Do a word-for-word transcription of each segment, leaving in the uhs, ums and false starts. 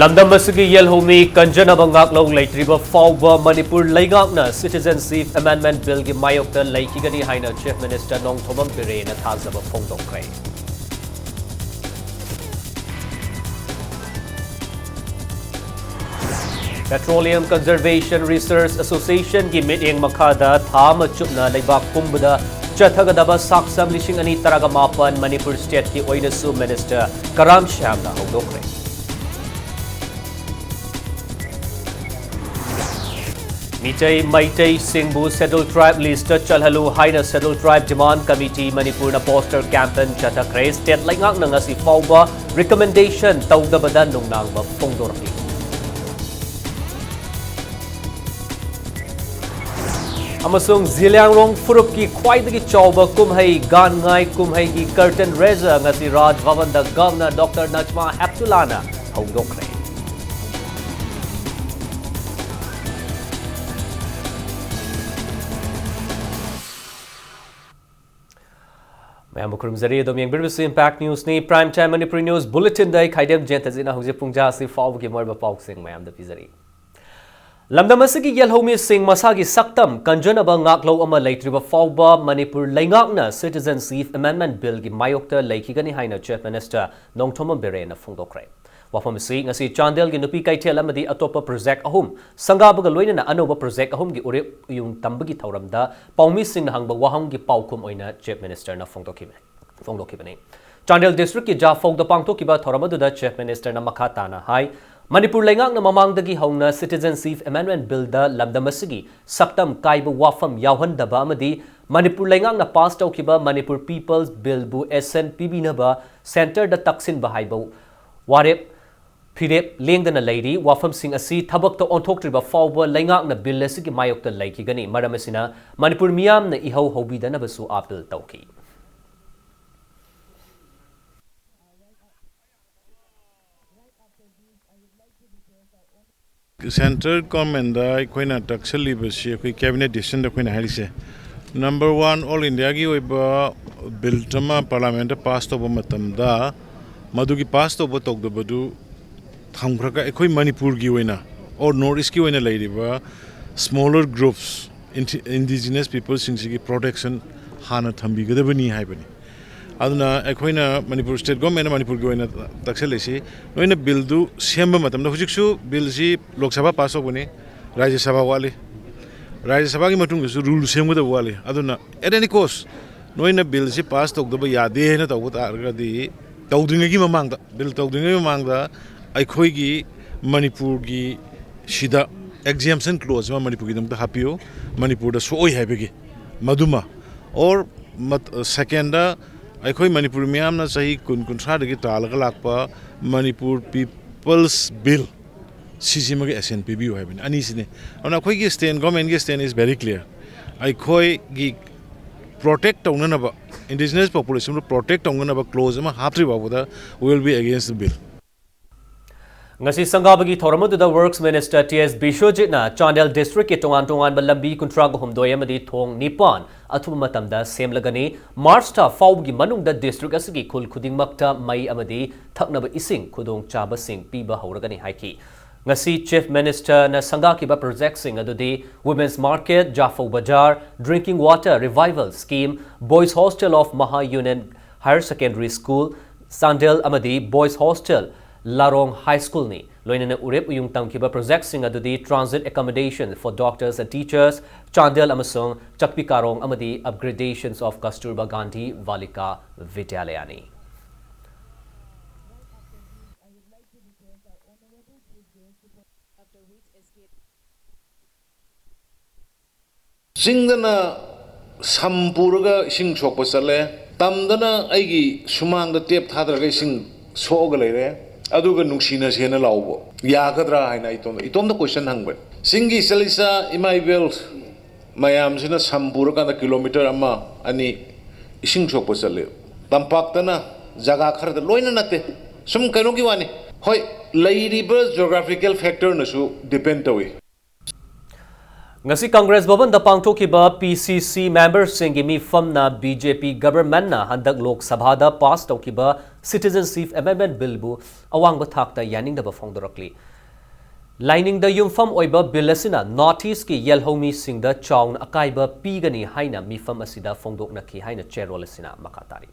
ꯂꯝꯗꯝ ꯑꯁꯤꯒꯤ ꯌꯦꯜꯍꯧꯃꯤ ꯀꯟꯖꯅꯕ ꯉꯥꯛꯂꯧ ꯂꯩꯇ꯭ꯔꯤꯕ ꯐꯥꯎꯕ ꯃꯅꯤꯄꯨꯔ ꯂꯩꯉꯥꯛꯅ Citizenship Amendment Billꯒꯤ ꯃꯥꯌꯣꯛꯇ ꯂꯩꯈꯤꯒꯅꯤ ꯍꯥꯏꯅ Chief Minister ꯅꯣꯡꯊꯣꯝꯕꯝ ꯕꯤꯔꯦꯟꯅ ꯊꯥꯖꯕ ꯐꯣꯡꯗꯣꯛꯈ꯭ꯔꯦ꯫ Petroleum Conservation Research Associationꯒꯤ ꯃꯤꯠꯌꯦꯡ ꯃꯈꯥꯗ ꯊꯥ ꯑꯃ ꯆꯨꯞꯅ ꯂꯩꯕꯥꯛ ꯄꯨꯝꯕꯗ ꯆꯠꯊꯒꯗꯕ ꯁꯥꯛꯁꯝ ꯂꯤꯁꯤꯡ ꯑꯅꯤ ꯇꯔꯥꯒ ꯃꯥꯄꯟ ꯃꯅꯤꯄꯨꯔ stateꯀꯤ ꯑꯣꯏꯅꯁꯨ Minister ꯀꯔꯥꯝ ꯁ꯭ꯌꯥꯝꯅ ꯍꯧꯗꯣꯛꯈ꯭ꯔꯦ꯫ ꯃꯤꯇꯩ ꯃꯩꯇꯩꯁꯤꯡꯕꯨ Scheduled Tribe listꯇ ꯆꯜꯍꯜꯂꯨ ꯍꯥꯏꯅ Scheduled Tribe Demand Committee ꯃꯅꯤꯄꯨꯔꯅ poster campaign ꯆꯠꯊꯈ꯭ꯔꯦ꯫ State ꯂꯩꯉꯥꯛꯅ ꯉꯁꯤ ꯐꯥꯎꯕ recommendation ꯇꯧꯗꯕꯗ ꯅꯨꯡꯅꯥꯡꯕ ꯐꯣꯡꯗꯣꯔꯛꯂꯤ꯫ ꯑꯃꯁꯨꯡ ꯖꯤꯂꯤꯌꯥꯡꯔꯣꯡ ꯐꯨꯔꯨꯞꯀꯤ ꯈ꯭ꯋꯥꯏꯗꯒꯤ ꯆꯥꯎꯕ ꯀꯨꯝꯍꯩ ꯒꯥꯟꯉꯥꯏ ꯀꯨꯝꯍꯩꯒꯤ curtain raiser ꯉꯁꯤ ꯔꯥꯖ ꯚꯕꯟꯗ Governor Doctor ꯅꯖꯃꯥ ꯍꯦꯞꯇꯨꯂꯥꯅ ꯍꯧꯗꯣꯛꯈ꯭ꯔꯦ꯫ ꯃꯌꯥꯝꯕꯨ ꯈꯨꯔꯨꯝꯖꯔꯤ꯫ ꯑꯗꯨꯝ ꯌꯦꯡꯕꯤꯔꯤꯕꯁꯤ Impact Newsꯅꯤ꯫ Prime Time Manipuri News Bulletinꯗ ꯑꯩ ꯈꯥꯏꯗꯦꯝ ꯖꯌꯟꯇꯖꯤꯠꯅ ꯍꯧꯖꯤꯛ ꯄꯨꯡꯖꯥ ꯑꯁꯤ ꯐꯥꯎꯕꯒꯤ ꯃꯔꯨꯑꯣꯏꯕ ꯄꯥꯎꯁꯤꯡ ꯃꯌꯥꯝꯗ ꯄꯤꯖꯔꯤ꯫ ꯂꯝꯗꯝ ꯑꯁꯤꯒꯤ ꯌꯦꯜꯍꯧꯃꯤꯁꯤꯡ ꯃꯁꯥꯒꯤ ꯁꯛꯇꯝ ꯀꯟꯖꯅꯕ ꯉꯥꯛꯂꯧ ꯑꯃ ꯂꯩꯇ꯭ꯔꯤꯕ ꯐꯥꯎꯕ ꯃꯅꯤꯄꯨꯔ ꯂꯩꯉꯥꯛꯅ Citizenship Amendment Billꯒꯤ ꯃꯥꯌꯣꯛꯇ ꯂꯩꯈꯤꯒꯅꯤ ꯍꯥꯏꯅ Chief Minister ꯅꯣꯡꯊꯣꯝꯕꯝ ꯕꯤꯔꯦꯟꯅ ꯐꯣꯡꯗꯣꯛꯈ꯭ꯔꯦ꯫ ꯋꯥꯐꯝ ꯑꯁꯤ ꯉꯁꯤ ꯆꯥꯟꯗꯦꯜꯒꯤ ꯅꯨꯄꯤ ꯀꯩꯊꯦꯜ ꯑꯃꯗꯤ ꯑꯇꯣꯞꯄ project ꯑꯍꯨꯝ, ꯁꯪꯒꯥꯕꯒ ꯂꯣꯏꯅꯅ ꯑꯅꯧꯕ project ꯑꯍꯨꯝꯒꯤ ꯎꯔꯦꯞ ꯎꯌꯨꯡ ꯇꯝꯕꯒꯤ ꯊꯧꯔꯝꯗ ꯄꯥꯎꯃꯤꯁꯤꯡꯅ ꯍꯪꯕ ꯋꯥꯍꯪꯒꯤ ꯄꯥꯎꯈꯨꯝ ꯑꯣꯏꯅ Chief Ministerꯅ ꯐꯣꯡꯗꯣꯛꯈꯤꯕꯅꯤ꯫ ꯐꯣꯡꯗꯣꯛꯈꯤꯕꯅꯤ꯫ ꯆꯥꯟꯗꯦꯜ districtꯀꯤ ꯖꯥꯐꯧꯗ ꯄꯥꯡꯊꯣꯛꯈꯤꯕ ꯊꯧꯔꯝ ꯑꯗꯨꯗ Chief Ministerꯅ ꯃꯈꯥ ꯇꯥꯅ ꯍꯥꯏ, ꯃꯅꯤꯄꯨꯔ ꯂꯩꯉꯥꯛꯅ ꯃꯃꯥꯡꯗꯒꯤ ꯍꯧꯅ Citizenship Amendment Billꯗ ꯂꯝꯗꯝ ꯑꯁꯤꯒꯤ ꯁꯛꯇꯝ ꯀꯥꯏꯕ ꯋꯥꯐꯝ ꯌꯥꯎꯍꯟꯗꯕ ꯑꯃꯗꯤ ꯃꯅꯤꯄꯨꯔ ꯂꯩꯉꯥꯛꯅ pass ꯇꯧꯈꯤꯕ Manipur People's Billꯕꯨ assent ꯄꯤꯕꯤꯅꯕ centreꯗ ꯇꯛꯁꯤꯟꯕ ꯍꯥꯏꯕ ꯋꯥꯔꯦꯞ ꯐꯤꯔꯦꯞ ꯂꯦꯡꯗꯅ ꯂꯩꯔꯤ꯫ ꯋꯥꯐꯝꯁꯤꯡ ꯑꯁꯤ ꯊꯕꯛꯇ ꯑꯣꯟꯊꯣꯛꯇ꯭ꯔꯤꯕ ꯐꯥꯎꯕ ꯂꯩꯉꯥꯛꯅ Bill ꯑꯁꯤꯒꯤ ꯃꯥꯌꯣꯛꯇ ꯂꯩꯈꯤꯒꯅꯤ꯫ ꯃꯔꯝ ꯑꯁꯤꯅ ꯃꯅꯤꯄꯨꯔ ꯃꯤꯌꯥꯝꯅ ꯏꯍꯧ ꯍꯧꯕꯤꯗꯅꯕꯁꯨ appeal ꯇꯧꯈꯤ꯫ Central Governmentꯗ ꯑꯩꯈꯣꯏꯅ ꯇꯛꯁꯤꯜꯂꯤꯕꯁꯤ ꯑꯩꯈꯣꯏ cabinet decisionꯗ ꯑꯩꯈꯣꯏꯅ ꯍꯥꯏꯔꯤꯁꯦ, number one, all Indiaꯒꯤ ꯑꯣꯏꯕ bill ꯑꯃ parliamentꯇ pass ꯇꯧꯕ ꯃꯇꯝꯗ ꯃꯗꯨꯒꯤ pass ꯇꯧꯕ ꯇꯧꯗꯕꯗꯨ ꯊꯝꯈ꯭ꯔꯒ ꯑꯩꯈꯣꯏ ꯃꯅꯤꯄꯨꯔꯒꯤ ꯑꯣꯏꯅ ꯑꯣꯔ ꯅꯣꯔꯠ ꯏꯁꯀꯤ ꯑꯣꯏꯅ ꯂꯩꯔꯤꯕ smaller groups, indigenous peopleꯁꯤꯡꯁꯤꯒꯤ protection ꯍꯥꯟꯅ ꯊꯝꯕꯤꯒꯗꯕꯅꯤ ꯍꯥꯏꯕꯅꯤ꯫ ꯑꯗꯨꯅ ꯑꯩꯈꯣꯏꯅ ꯃꯅꯤꯄꯨꯔ state governmentꯅ ꯃꯅꯤꯄꯨꯔꯒꯤ ꯑꯣꯏꯅ ꯇꯛꯁꯜꯂꯤꯁꯤ, ꯅꯣꯏꯅ billꯗꯨ ꯁꯦꯝꯕ ꯃꯇꯝꯗ, ꯍꯧꯖꯤꯛꯁꯨ billꯁꯤ ꯂꯣꯛ ꯁꯚꯥ pass ꯇꯧꯕꯅꯤ, ꯔꯥꯖ꯭ꯌ ꯁꯚꯥ ꯋꯥꯠꯂꯤ꯫ ꯔꯥꯖ꯭ꯌ ꯁꯚꯥꯒꯤ ꯃꯇꯨꯡꯗꯁꯨ rule ꯁꯦꯝꯒꯗꯕ ꯋꯥꯠꯂꯤ꯫ ꯑꯗꯨꯅ at any cost ꯅꯣꯏꯅ billꯁꯤ pass ꯇꯧꯗꯕ ꯌꯥꯗꯦ ꯍꯥꯏꯅ ꯇꯧꯕ ꯇꯥꯔꯒꯗꯤ, ꯇꯧꯗ꯭ꯔꯤꯉꯩꯒꯤ ꯃꯃꯥꯡꯗ, bill ꯇꯧꯗ꯭ꯔꯤꯉꯩ ꯃꯃꯥꯡꯗ ꯑꯩꯈꯣꯏꯒꯤ ꯃꯅꯤꯄꯨꯔꯒꯤ ꯁꯤꯗ exemption clause ꯑꯃ ꯃꯅꯤꯄꯨꯔꯒꯤꯗꯃꯛꯇ ꯍꯥꯞꯄꯤꯌꯨ, ꯃꯅꯤꯄꯨꯔꯗ ꯁꯣꯛꯑꯣꯏ ꯍꯥꯏꯕꯒꯤ ꯃꯗꯨꯃ꯫ Or ꯃꯠ-, secondꯗ, ꯑꯩꯈꯣꯏ ꯃꯅꯤꯄꯨꯔ ꯃꯤꯌꯥꯝꯅ ꯆꯍꯤ ꯀꯨꯟ, ꯀꯨꯟꯊ꯭ꯔꯥꯗꯒꯤ ꯇꯥꯜꯂꯒ ꯂꯥꯛꯄ ꯃꯅꯤꯄꯨꯔ People's Bill, ꯁꯤꯁꯤꯃꯒꯤ action ꯄꯤꯕꯤꯌꯨ ꯍꯥꯏꯕꯅꯤ꯫ ꯑꯅꯤꯁꯤꯅꯤ꯫ ꯑꯗꯨꯅ ꯑꯩꯈꯣꯏꯒꯤ stand, governmentꯒꯤ stand is very clear. ꯑꯩꯈꯣꯏꯒꯤ protect ꯇꯧꯅꯅꯕ, indigenous populationꯕꯨ protect ꯇꯧꯅꯅꯕ clause ꯑꯃ ꯍꯥꯞꯇ꯭ꯔꯤ ꯐꯥꯎꯕꯗ we will be against the bill. ꯉꯁꯤ ꯁꯪꯒꯥꯕꯒꯤ ꯊꯧꯔꯝ ꯑꯗꯨꯗ Works Minister ꯇꯤ ꯑꯦꯁ ꯕꯤꯁ꯭ꯋꯖꯤꯠꯅ ꯆꯥꯟꯗꯦꯜ districtꯀꯤ ꯇꯣꯉꯥꯟ ꯇꯣꯉꯥꯟꯕ ꯂꯝꯕꯤ ꯀꯨꯟꯊ꯭ꯔꯥ ꯍꯨꯝꯗꯣꯏ ꯑꯃꯗꯤ ꯊꯣꯡ ꯅꯤꯄꯥꯟ ꯑꯊꯨꯕ ꯃꯇꯝꯗ ꯁꯦꯝꯂꯒꯅꯤ꯫ March ꯊꯥ ꯐꯥꯎꯕꯒꯤ ꯃꯅꯨꯡꯗ district ꯑꯁꯤꯒꯤ ꯈꯨꯜ ꯈꯨꯗꯤꯡꯃꯛꯇ ꯃꯩ ꯑꯃꯗꯤ ꯊꯛꯅꯕ ꯏꯁꯤꯡ ꯈꯨꯗꯣꯡꯆꯥꯕꯁꯤꯡ ꯄꯤꯕ ꯍꯧꯔꯒꯅꯤ ꯍꯥꯏꯈꯤ꯫ ꯉꯁꯤ Chief Ministerꯅ ꯁꯪꯒꯥꯈꯤꯕ projectꯁꯤꯡ ꯑꯗꯨꯗꯤ Women's Market, ꯖꯥꯐꯧ ꯕꯖꯥꯔ, Drinking Water Revival Scheme, Boys Hostel of Maha Union Higher Secondary School, Chandel ꯑꯃꯗꯤ Boys Hostel, ꯂꯥꯔꯣꯡ High Schoolꯅꯤ꯫ ꯂꯣꯏꯅꯅ ꯎꯔꯦꯞ ꯎꯌꯨꯡ ꯇꯝꯈꯤꯕ projectꯁꯤꯡ ꯑꯗꯨꯗꯤ Transit Accommodation for Doctors and Teachers, Chandel ꯑꯃꯁꯨꯡ ꯆꯛꯄꯤ ꯀꯥꯔꯣꯡ ꯑꯃꯗꯤ Upgradations of Kasturba Gandhi Balika Vidyalayani꯫ ꯆꯤꯡꯗꯅ ꯁꯝ ꯄꯨꯔꯒ ꯏꯁꯤꯡ ꯁꯣꯛꯄ ꯆꯠꯂꯦ, ꯇꯝꯗꯅ ꯑꯩꯒꯤ ꯁꯨꯃꯥꯡꯗ tap ꯊꯥꯗꯔꯒ ꯏꯁꯤꯡ ꯁꯣꯛꯑꯒ ꯂꯩꯔꯦ, ꯑꯗꯨꯒ ꯅꯨꯡꯁꯤꯅꯁꯦꯅ ꯂꯥꯎꯕ ꯌꯥꯒꯗ꯭ꯔꯥ ꯍꯥꯏꯅ ꯑꯩ ꯏꯇꯣꯝꯗ, ꯏꯇꯣꯝꯗ question ꯍꯪꯕ꯫ ꯆꯤꯡꯒꯤ ꯏꯆꯜ ꯏꯆꯥ, ꯏꯃꯥ ꯏꯕꯦꯜ ꯃꯌꯥꯝꯁꯤꯅ ꯁꯝ ꯄꯨꯔꯀꯥꯟꯗ kilometre ꯑꯃ, ꯑꯅꯤ ꯏꯁꯤꯡ ꯁꯣꯛꯄ ꯆꯠꯂꯦ꯫ ꯇꯝꯄꯥꯛꯇꯅ ꯖꯒꯥ ꯈꯔꯗ, ꯂꯣꯏꯅ ꯅꯠꯇꯦ, ꯁꯨꯝ ꯀꯩꯅꯣꯒꯤ ꯋꯥꯅꯤ꯫ ꯍꯣꯏ, ꯂꯩꯔꯤꯕ geographical factorꯅꯁꯨ depend ꯇꯧꯏ꯫ ꯉꯁꯤ ꯀꯪꯒ꯭ꯔꯦꯁ ꯚꯕꯟꯗ ꯄꯥꯡꯊꯣꯛꯈꯤꯕ ꯄꯤ ꯁꯤ ꯁꯤ ꯃꯦꯝꯕꯔꯁꯤꯡꯒꯤ ꯃꯤꯐꯝꯅ ꯕꯤ ꯖꯦ ꯄꯤ ꯒꯚꯔꯟꯃꯦꯟꯠꯅ ꯍꯟꯗꯛ ꯂꯣꯛ ꯁꯚꯥꯗ ꯄꯥꯁ ꯇꯧꯈꯤꯕ ꯁꯤꯇꯤꯖꯦꯟꯁꯤꯞ ꯑꯦꯃꯦꯟꯗꯃꯦꯟꯠ ꯕꯤꯜꯕꯨ ꯑꯋꯥꯡꯕ ꯊꯥꯛꯇ ꯌꯥꯅꯤꯡꯗꯕ ꯐꯣꯡꯗꯣꯔꯛꯂꯤ꯫ ꯂꯥꯏꯅꯤꯡꯗ ꯌꯨꯝꯐꯝ ꯑꯣꯏꯕ ꯕꯤꯜ ꯑꯁꯤꯅ ꯅꯣꯔꯠ ꯏꯁ꯭ꯠꯀꯤ ꯌꯦꯜꯍꯧꯃꯤꯁꯤꯡꯗ ꯆꯥꯎꯅ ꯑꯀꯥꯏꯕ ꯄꯤꯒꯅꯤ ꯍꯥꯏꯅ ꯃꯤꯐꯝ ꯑꯁꯤꯗ ꯐꯣꯡꯗꯣꯛꯅꯈꯤ ꯍꯥꯏꯅ ꯆꯦꯔꯣꯜ ꯑꯁꯤꯅ ꯃꯈꯥ ꯇꯥꯔꯤ꯫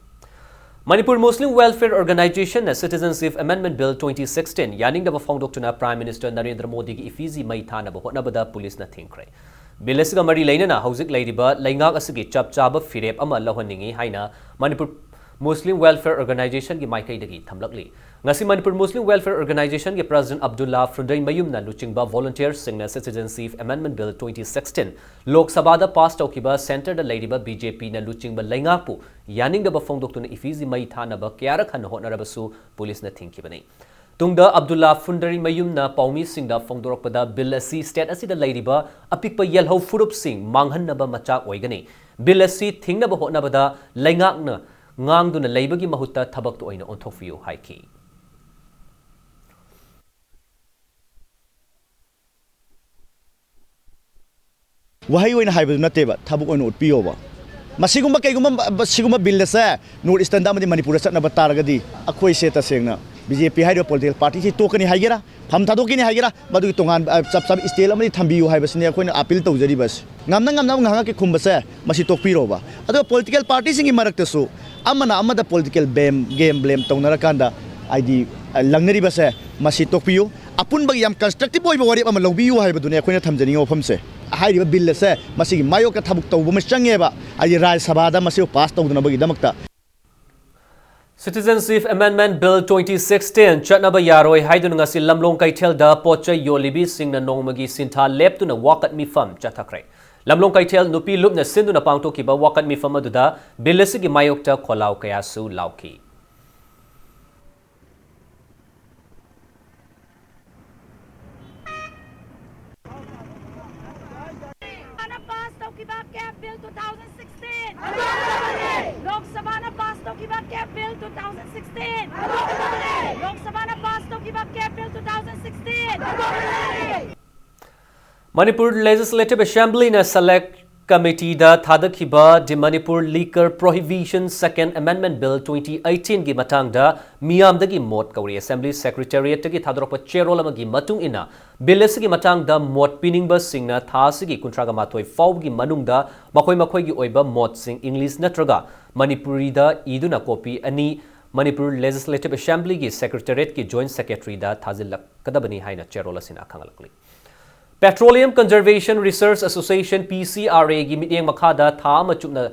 ꯃꯅꯤꯄꯨꯔ ꯃꯨꯁꯂꯤꯝ ꯋꯦꯜꯐꯤꯌꯔ ꯑꯣꯔꯒꯅꯥꯏꯖꯦꯁꯟꯅ citizenship amendment bill twenty sixteen ꯌꯥꯅꯤꯡꯗꯕ ꯐꯣꯡꯗꯣꯛꯇꯨꯅ ꯄ꯭ꯔꯥꯏꯝ ꯃꯤꯅꯤꯁꯇꯔ ꯅꯔꯦꯟꯗ꯭ꯔ ꯃꯣꯗꯤꯒꯤ ꯏꯐꯤꯖꯤ ꯃꯩ ꯊꯥꯅꯕ ꯍꯣꯠꯅꯕꯗ ꯄꯨꯂꯤꯁꯅ ꯊꯤꯡꯈ꯭ꯔꯦ꯫ ꯕꯤꯜ ꯑꯁꯤꯒ ꯃꯔꯤ ꯂꯩꯅꯅ ꯍꯧꯖꯤꯛ ꯂꯩꯔꯤꯕ ꯂꯩꯉꯥꯛ ꯑꯁꯤꯒꯤ ꯆꯞ ꯆꯥꯕ ꯐꯤꯔꯦꯞ ꯑꯃ ꯂꯧꯍꯟꯅꯤꯡꯏ ꯍꯥꯏꯅ ꯃꯅꯤꯄꯨꯔ ꯃꯨꯁꯂꯤꯝ ꯋꯦꯜꯐꯤꯌꯔ ꯑꯣꯔꯒꯅꯥꯏꯖꯦꯁꯟꯒꯤ ꯃꯥꯏꯀꯩꯗꯒꯤ ꯊꯝꯂꯛꯂꯤ꯫ ꯉꯁꯤ ꯃꯅꯤꯄꯨꯔ ꯃꯨꯁꯂꯤꯝ ꯋꯦꯜꯐꯤꯌꯔ ꯑꯣꯔꯒꯅꯥꯏꯖꯦꯁꯟꯒꯤ ꯄ꯭ꯔꯦꯁꯤꯗꯦꯟꯠ ꯑꯕꯗꯨꯜꯂꯥ ꯐꯨꯟꯗ꯭ꯔꯩꯃꯌꯨꯝꯅ ꯂꯨꯆꯤꯡꯕ ꯚꯣꯂꯨꯟꯇꯤꯌꯔꯁꯤꯡꯅ citizenship amendment bill twenty sixteen Lok ꯁꯚꯥꯗ ꯄꯥꯁ ꯇꯧꯈꯤꯕ ꯁꯦꯟꯇꯔꯗ ꯂꯩꯔꯤꯕ ꯕꯤ ꯖꯦ ꯄꯤꯅ ꯂꯨꯆꯤꯡꯕ ꯂꯩꯉꯥꯛꯄꯨ ꯌꯥꯅꯤꯡꯗꯕ ꯐꯣꯡꯗꯣꯛꯇꯨꯅ ꯏꯐꯤꯖꯤ ꯃꯩ ꯊꯥꯅꯕ ꯀꯌꯥꯔꯛ ꯍꯟꯅ ꯍꯣꯠꯅꯔꯕꯁꯨ ꯄꯨꯂꯤꯁꯅ ꯊꯤꯡꯈꯤꯕꯅꯤ꯫ ꯇꯨꯡꯗ ꯑꯕꯗꯨꯜꯂꯥ ꯐꯨꯟꯗ꯭ꯔꯩꯃꯌꯨꯝꯅ ꯄꯥꯎꯃꯤꯁꯤꯡꯗ ꯐꯣꯡꯗꯣꯔꯛꯄꯗ ꯕꯤꯜ ꯑꯁꯤ ꯁ꯭ꯇꯦꯠ ꯑꯁꯤꯗ ꯂꯩꯔꯤꯕ ꯑꯄꯤꯛꯄ ꯌꯦꯜꯍꯧ ꯐꯨꯔꯨꯞꯁꯤꯡ ꯃꯥꯡꯍꯟꯅꯕ ꯃꯆꯥꯛ ꯑꯣꯏꯒꯅꯤ꯫ ꯕꯤꯜ ꯑꯁꯤ ꯊꯤꯡꯅꯕ ꯍꯣꯠꯅꯕꯗ ꯂꯩꯉꯥꯛꯅ ꯉꯥꯡꯗꯨꯅ ꯂꯩꯕꯒꯤ ꯃꯍꯨꯠꯇ ꯊꯕꯛꯇ ꯑꯣꯏꯅ ꯑꯣꯟꯊꯣꯛꯄꯤꯌꯨ ꯍꯥꯏꯈꯤ꯫ ꯋꯥꯍꯩ ꯑꯣꯏꯅ ꯍꯥꯏꯕꯗꯨ ꯅꯠꯇꯦꯕ, ꯊꯕꯛ ꯑꯣꯏꯅ ꯎꯠꯄꯤꯌꯣꯕ꯫ ꯃꯁꯤꯒꯨꯝꯕ ꯀꯩꯒꯨꯝꯕ ꯁꯤꯒꯨꯝꯕ ꯕꯤꯜ ꯑꯁꯦ ꯅꯣꯔꯠ ꯏꯁꯇꯔꯟꯗ ꯑꯃꯗꯤ ꯃꯅꯤꯄꯨꯔꯗ ꯆꯠꯅꯕ ꯇꯥꯔꯒꯗꯤ ꯑꯩꯈꯣꯏꯁꯦ ꯇꯁꯦꯡꯅ ꯕꯤ ꯖꯦ ꯄꯤ ꯍꯥꯏꯔꯤꯕ ꯄꯣꯂꯤꯇꯤꯀꯦꯜ ꯄꯥꯔꯇꯤꯁꯤ ꯇꯣꯛꯀꯅꯤ ꯍꯥꯏꯒꯦꯔꯥ, ꯐꯝ ꯊꯥꯗꯣꯛꯀꯅꯤ ꯍꯥꯏꯒꯦꯔꯥ, ꯃꯗꯨꯒꯤ ꯇꯣꯉꯥꯟꯕ, ꯑ, ꯆꯞ ꯆꯥꯕ ꯁ꯭ꯇꯦꯜ ꯑꯃꯗꯤ ꯊꯝꯕꯤꯌꯨ ꯍꯥꯏꯕꯁꯤꯅꯤ ꯑꯩꯈꯣꯏꯅ ꯑꯥꯄꯤꯜ ꯇꯧꯖꯔꯤꯕꯁꯦ꯫ ꯉꯝꯅ ꯉꯝꯅꯕ ꯉꯥꯏꯍꯥꯛꯀꯤ ꯈꯨꯝꯕꯁꯦ ꯃꯁꯤ ꯇꯣꯛꯄꯤꯔꯣꯕ꯫ ꯑꯗꯨꯒ ꯄꯣꯂꯤꯇꯤꯀꯦꯜ ꯄꯥꯔꯇꯤꯁꯤꯡꯒꯤ ꯃꯔꯛꯇꯁꯨ ꯑꯃꯅ ꯑꯃꯗ ꯄꯣꯂꯤꯇꯤꯀꯦꯜ ꯕꯦꯝ, ꯒꯦꯝ ꯕ꯭ꯂꯦꯝ ꯇꯧꯅꯔꯀꯥꯟꯗ ꯍꯥꯏꯗꯤ, ꯑ, ꯂꯪꯅꯔꯤꯕꯁꯦ ꯃꯁꯤ ꯇꯣꯛꯄꯤꯌꯨ꯫ ꯑꯄꯨꯟꯕꯒꯤ ꯌꯥꯝ ꯀꯟꯁꯇ꯭ꯔꯛꯇꯤꯚ ꯑꯣꯏꯕ ꯋꯥꯔꯦꯞ ꯑꯃ ꯂꯧꯕꯤꯌꯨ ꯍꯥꯏꯕꯗꯨꯅꯤ ꯑꯩꯈꯣꯏꯅ ꯊꯝꯖꯅꯤꯡꯉꯤꯕ ꯋꯥꯐꯝꯁꯦ꯫ ꯍꯥꯏꯔꯤꯕ ꯕꯤꯜ ꯑꯁꯦ ꯃꯁꯤꯒꯤ ꯃꯥꯌꯣꯛꯇ ꯊꯕꯛ ꯇꯧꯕ ꯑꯃ ꯆꯪꯉꯦꯕ, ꯍꯥꯏꯗꯤ ꯔꯥꯖ꯭ꯌ ꯁꯚꯥꯗ ꯃꯁꯤꯕꯨ pass ꯇꯧꯗꯅꯕꯒꯤꯗꯃꯛꯇ꯫ Citizenship Amendment Bill twenty sixteen ꯆꯠꯅꯕ ꯌꯥꯔꯣꯏ ꯍꯥꯏꯗꯨꯅ ꯉꯁꯤ ꯂꯝꯂꯣꯡ ꯀꯩꯊꯦꯜꯗ ꯄꯣꯠ ꯆꯩ ꯌꯣꯜꯂꯤꯕꯤꯁꯤꯡꯅ ꯅꯣꯡꯃꯒꯤ ꯁꯤꯟꯊꯥ ꯂꯦꯞꯇꯨꯅ ꯋꯥꯀꯠ ꯃꯤꯐꯝ ꯆꯠꯊꯈ꯭ꯔꯦ꯫ ꯂꯝꯂꯣꯡ ꯀꯩꯊꯦꯜ ꯅꯨꯄꯤ ꯂꯨꯞꯅ ꯁꯤꯟꯗꯨꯅ ꯄꯥꯡꯊꯣꯛꯈꯤꯕ ꯋꯥꯀꯠ ꯃꯤꯐꯝ ꯑꯗꯨꯗ ꯕꯤꯜ ꯑꯁꯤꯒꯤ ꯃꯥꯌꯣꯛꯇ ꯈꯣꯜꯂꯥꯎ ꯀꯌꯥꯁꯨ ꯂꯥꯎꯈꯤ꯫ ꯁꯚꯥꯅ ꯄꯥꯁ ꯇꯧꯈꯤꯕ cab bill two thousand sixteen꯫ Lok ꯁꯚꯥꯅ ꯄꯥꯁ ꯇꯧꯈꯤꯕ cab bill two thousand sixteen꯫ Lok ꯁꯚꯥꯅ ꯄꯥꯁ ꯇꯧꯈꯤꯕ cab bill two thousand sixteen꯫ Manipur Legislative Assembly ꯅ Select Committee ꯗ ꯊꯥꯗꯈꯤꯕ The Manipur Liquor Prohibition Second Amendment Bill twenty eighteen ꯒꯤ ꯃꯇꯥꯡꯗ ꯃꯤꯌꯥꯝꯗꯒꯤ ꯃꯣꯠ ꯀꯧꯔꯤ꯫ Assembly Secretariat ꯇꯒꯤ ꯊꯥꯗꯣꯔꯛꯄ ꯆꯦꯔꯣꯜ ꯑꯃꯒꯤ ꯃꯇꯨꯡ ꯏꯟꯅ, Bill ꯑꯁꯤꯒꯤ ꯃꯇꯥꯡꯗ ꯃꯣꯠ ꯄꯤꯅꯤꯡꯕꯁꯤꯡꯅ ꯊꯥ ꯑꯁꯤꯒꯤ ꯀꯨꯟꯊ꯭ꯔꯥꯒ ꯃꯥꯊꯣꯏ ꯐꯥꯎꯕꯒꯤ ꯃꯅꯨꯡꯗ ꯃꯈꯣꯏ ꯃꯈꯣꯏꯒꯤ ꯑꯣꯏꯕ ꯃꯣꯠꯁꯤꯡ English ꯅꯠꯇ꯭ꯔꯒ ꯃꯅꯤꯄꯨꯔꯤꯗ ꯏꯗꯨꯅ copy ꯑꯅꯤ Manipur Legislative Assembly ꯒꯤ Secretariat ꯀꯤ Joint Secretary ꯗ ꯊꯥꯖꯤꯜꯂꯛꯀꯗꯕꯅꯤ ꯍꯥꯏꯅ ꯆꯦꯔꯣꯜ ꯑꯁꯤꯅ ꯈꯪꯍꯜꯂꯛꯂꯤ꯫ Petroleum Conservation Research Association, P C R A ꯒꯤ ꯃꯤꯠꯌꯦꯡ ꯃꯈꯥꯗ ꯊꯥ ꯑꯃ ꯆꯨꯞꯅ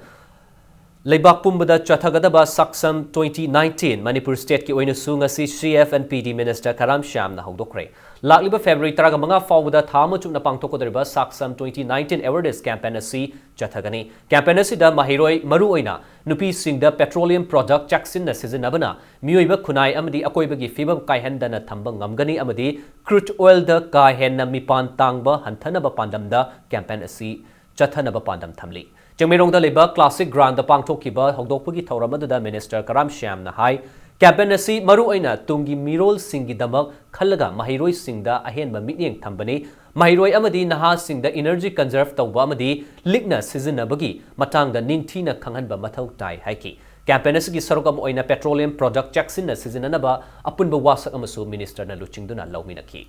ꯂꯩꯕꯥꯛ ꯄꯨꯝꯕꯗ ꯆꯠꯊꯒꯗꯕ SACSAM twenty nineteen, Manipur state ꯀꯤ ꯑꯣꯏꯅꯁꯨ ꯉꯁꯤ C F and P D Minister ꯀꯔꯥꯝ ꯁ꯭ꯌꯥꯝꯅ ꯍꯧꯗꯣꯛꯈ꯭ꯔꯦ꯫ ꯂꯥꯛꯂꯤꯕ February ꯇꯔꯥꯃꯉꯥ ꯐꯥꯎꯕꯗ ꯊꯥ ꯑꯃ ꯆꯨꯞꯅ ꯄꯥꯡꯊꯣꯛꯀꯗꯧꯔꯤꯕ SACSAM twenty nineteen Awareness Campaign ꯑꯁꯤ ꯆꯠꯊꯒꯅꯤ꯫ Campaign ꯑꯁꯤꯗ ꯃꯍꯩꯔꯣꯏ, ꯃꯔꯨꯑꯣꯏꯅ ꯅꯨꯄꯤꯁꯤꯡꯗ petroleum product ꯆꯦꯛꯁꯤꯟꯅ ꯁꯤꯖꯤꯟꯅꯕꯅ ꯃꯤꯑꯣꯏꯕ ꯈꯨꯟꯅꯥꯏ ꯑꯃꯗꯤ ꯑꯀꯣꯏꯕꯒꯤ ꯐꯤꯕꯝ ꯀꯥꯏꯍꯟꯗꯅ ꯊꯝꯕ ꯉꯝꯒꯅꯤ ꯑꯃꯗꯤ crude oil ꯗ ꯀꯥ ꯍꯦꯟꯅ ꯃꯤꯄꯥꯟ ꯇꯥꯡꯕ ꯍꯟꯊꯅꯕ ꯄꯥꯟꯗꯝꯗ campaign ꯑꯁꯤ ꯆꯠꯊꯅꯕ ꯄꯥꯟꯗꯝ ꯊꯝꯂꯤ꯫ ꯆꯤꯡꯃꯩꯔꯣꯡꯗ ꯂꯩꯕ Classic Ground ꯗ ꯄꯥꯡꯊꯣꯛꯈꯤꯕ ꯍꯧꯗꯣꯛꯄꯒꯤ ꯊꯧꯔꯝ ꯑꯗꯨꯗ Minister ꯀꯔꯥꯝ ꯁ꯭ꯌꯥꯝꯅ ꯍꯥꯏ, campaign ꯑꯁꯤ ꯃꯔꯨꯑꯣꯏꯅ ꯇꯨꯡꯒꯤ ꯃꯤꯔꯣꯜꯁꯤꯡꯒꯤꯗꯃꯛ ꯈꯜꯂꯒ ꯃꯍꯩꯔꯣꯏꯁꯤꯡꯗ ꯑꯍꯦꯟꯕ ꯃꯤꯠꯌꯦꯡ ꯊꯝꯕꯅꯤ꯫ ꯃꯍꯩꯔꯣꯏ ꯑꯃꯗꯤ ꯅꯍꯥꯁꯤꯡꯗ energy conserve ꯇꯧꯕ ꯑꯃꯗꯤ ꯂꯤꯛꯅ ꯁꯤꯖꯤꯟꯅꯕꯒꯤ ꯃꯇꯥꯡꯗ ꯅꯤꯡꯊꯤꯅ ꯈꯪꯍꯟꯕ ꯃꯊꯧ ꯇꯥꯏ ꯍꯥꯏꯈꯤ꯫ Campaign ꯑꯁꯤꯒꯤ ꯁꯔꯨꯛ ꯑꯃ ꯑꯣꯏꯅ petroleum product ꯆꯦꯛꯁꯤꯟꯅ ꯁꯤꯖꯤꯟꯅꯅꯕ ꯑꯄꯨꯟꯕ ꯋꯥꯁꯛ ꯑꯃꯁꯨ Minister ꯅ ꯂꯨꯆꯤꯡꯗꯨꯅ ꯂꯧꯃꯤꯟꯅꯈꯤ꯫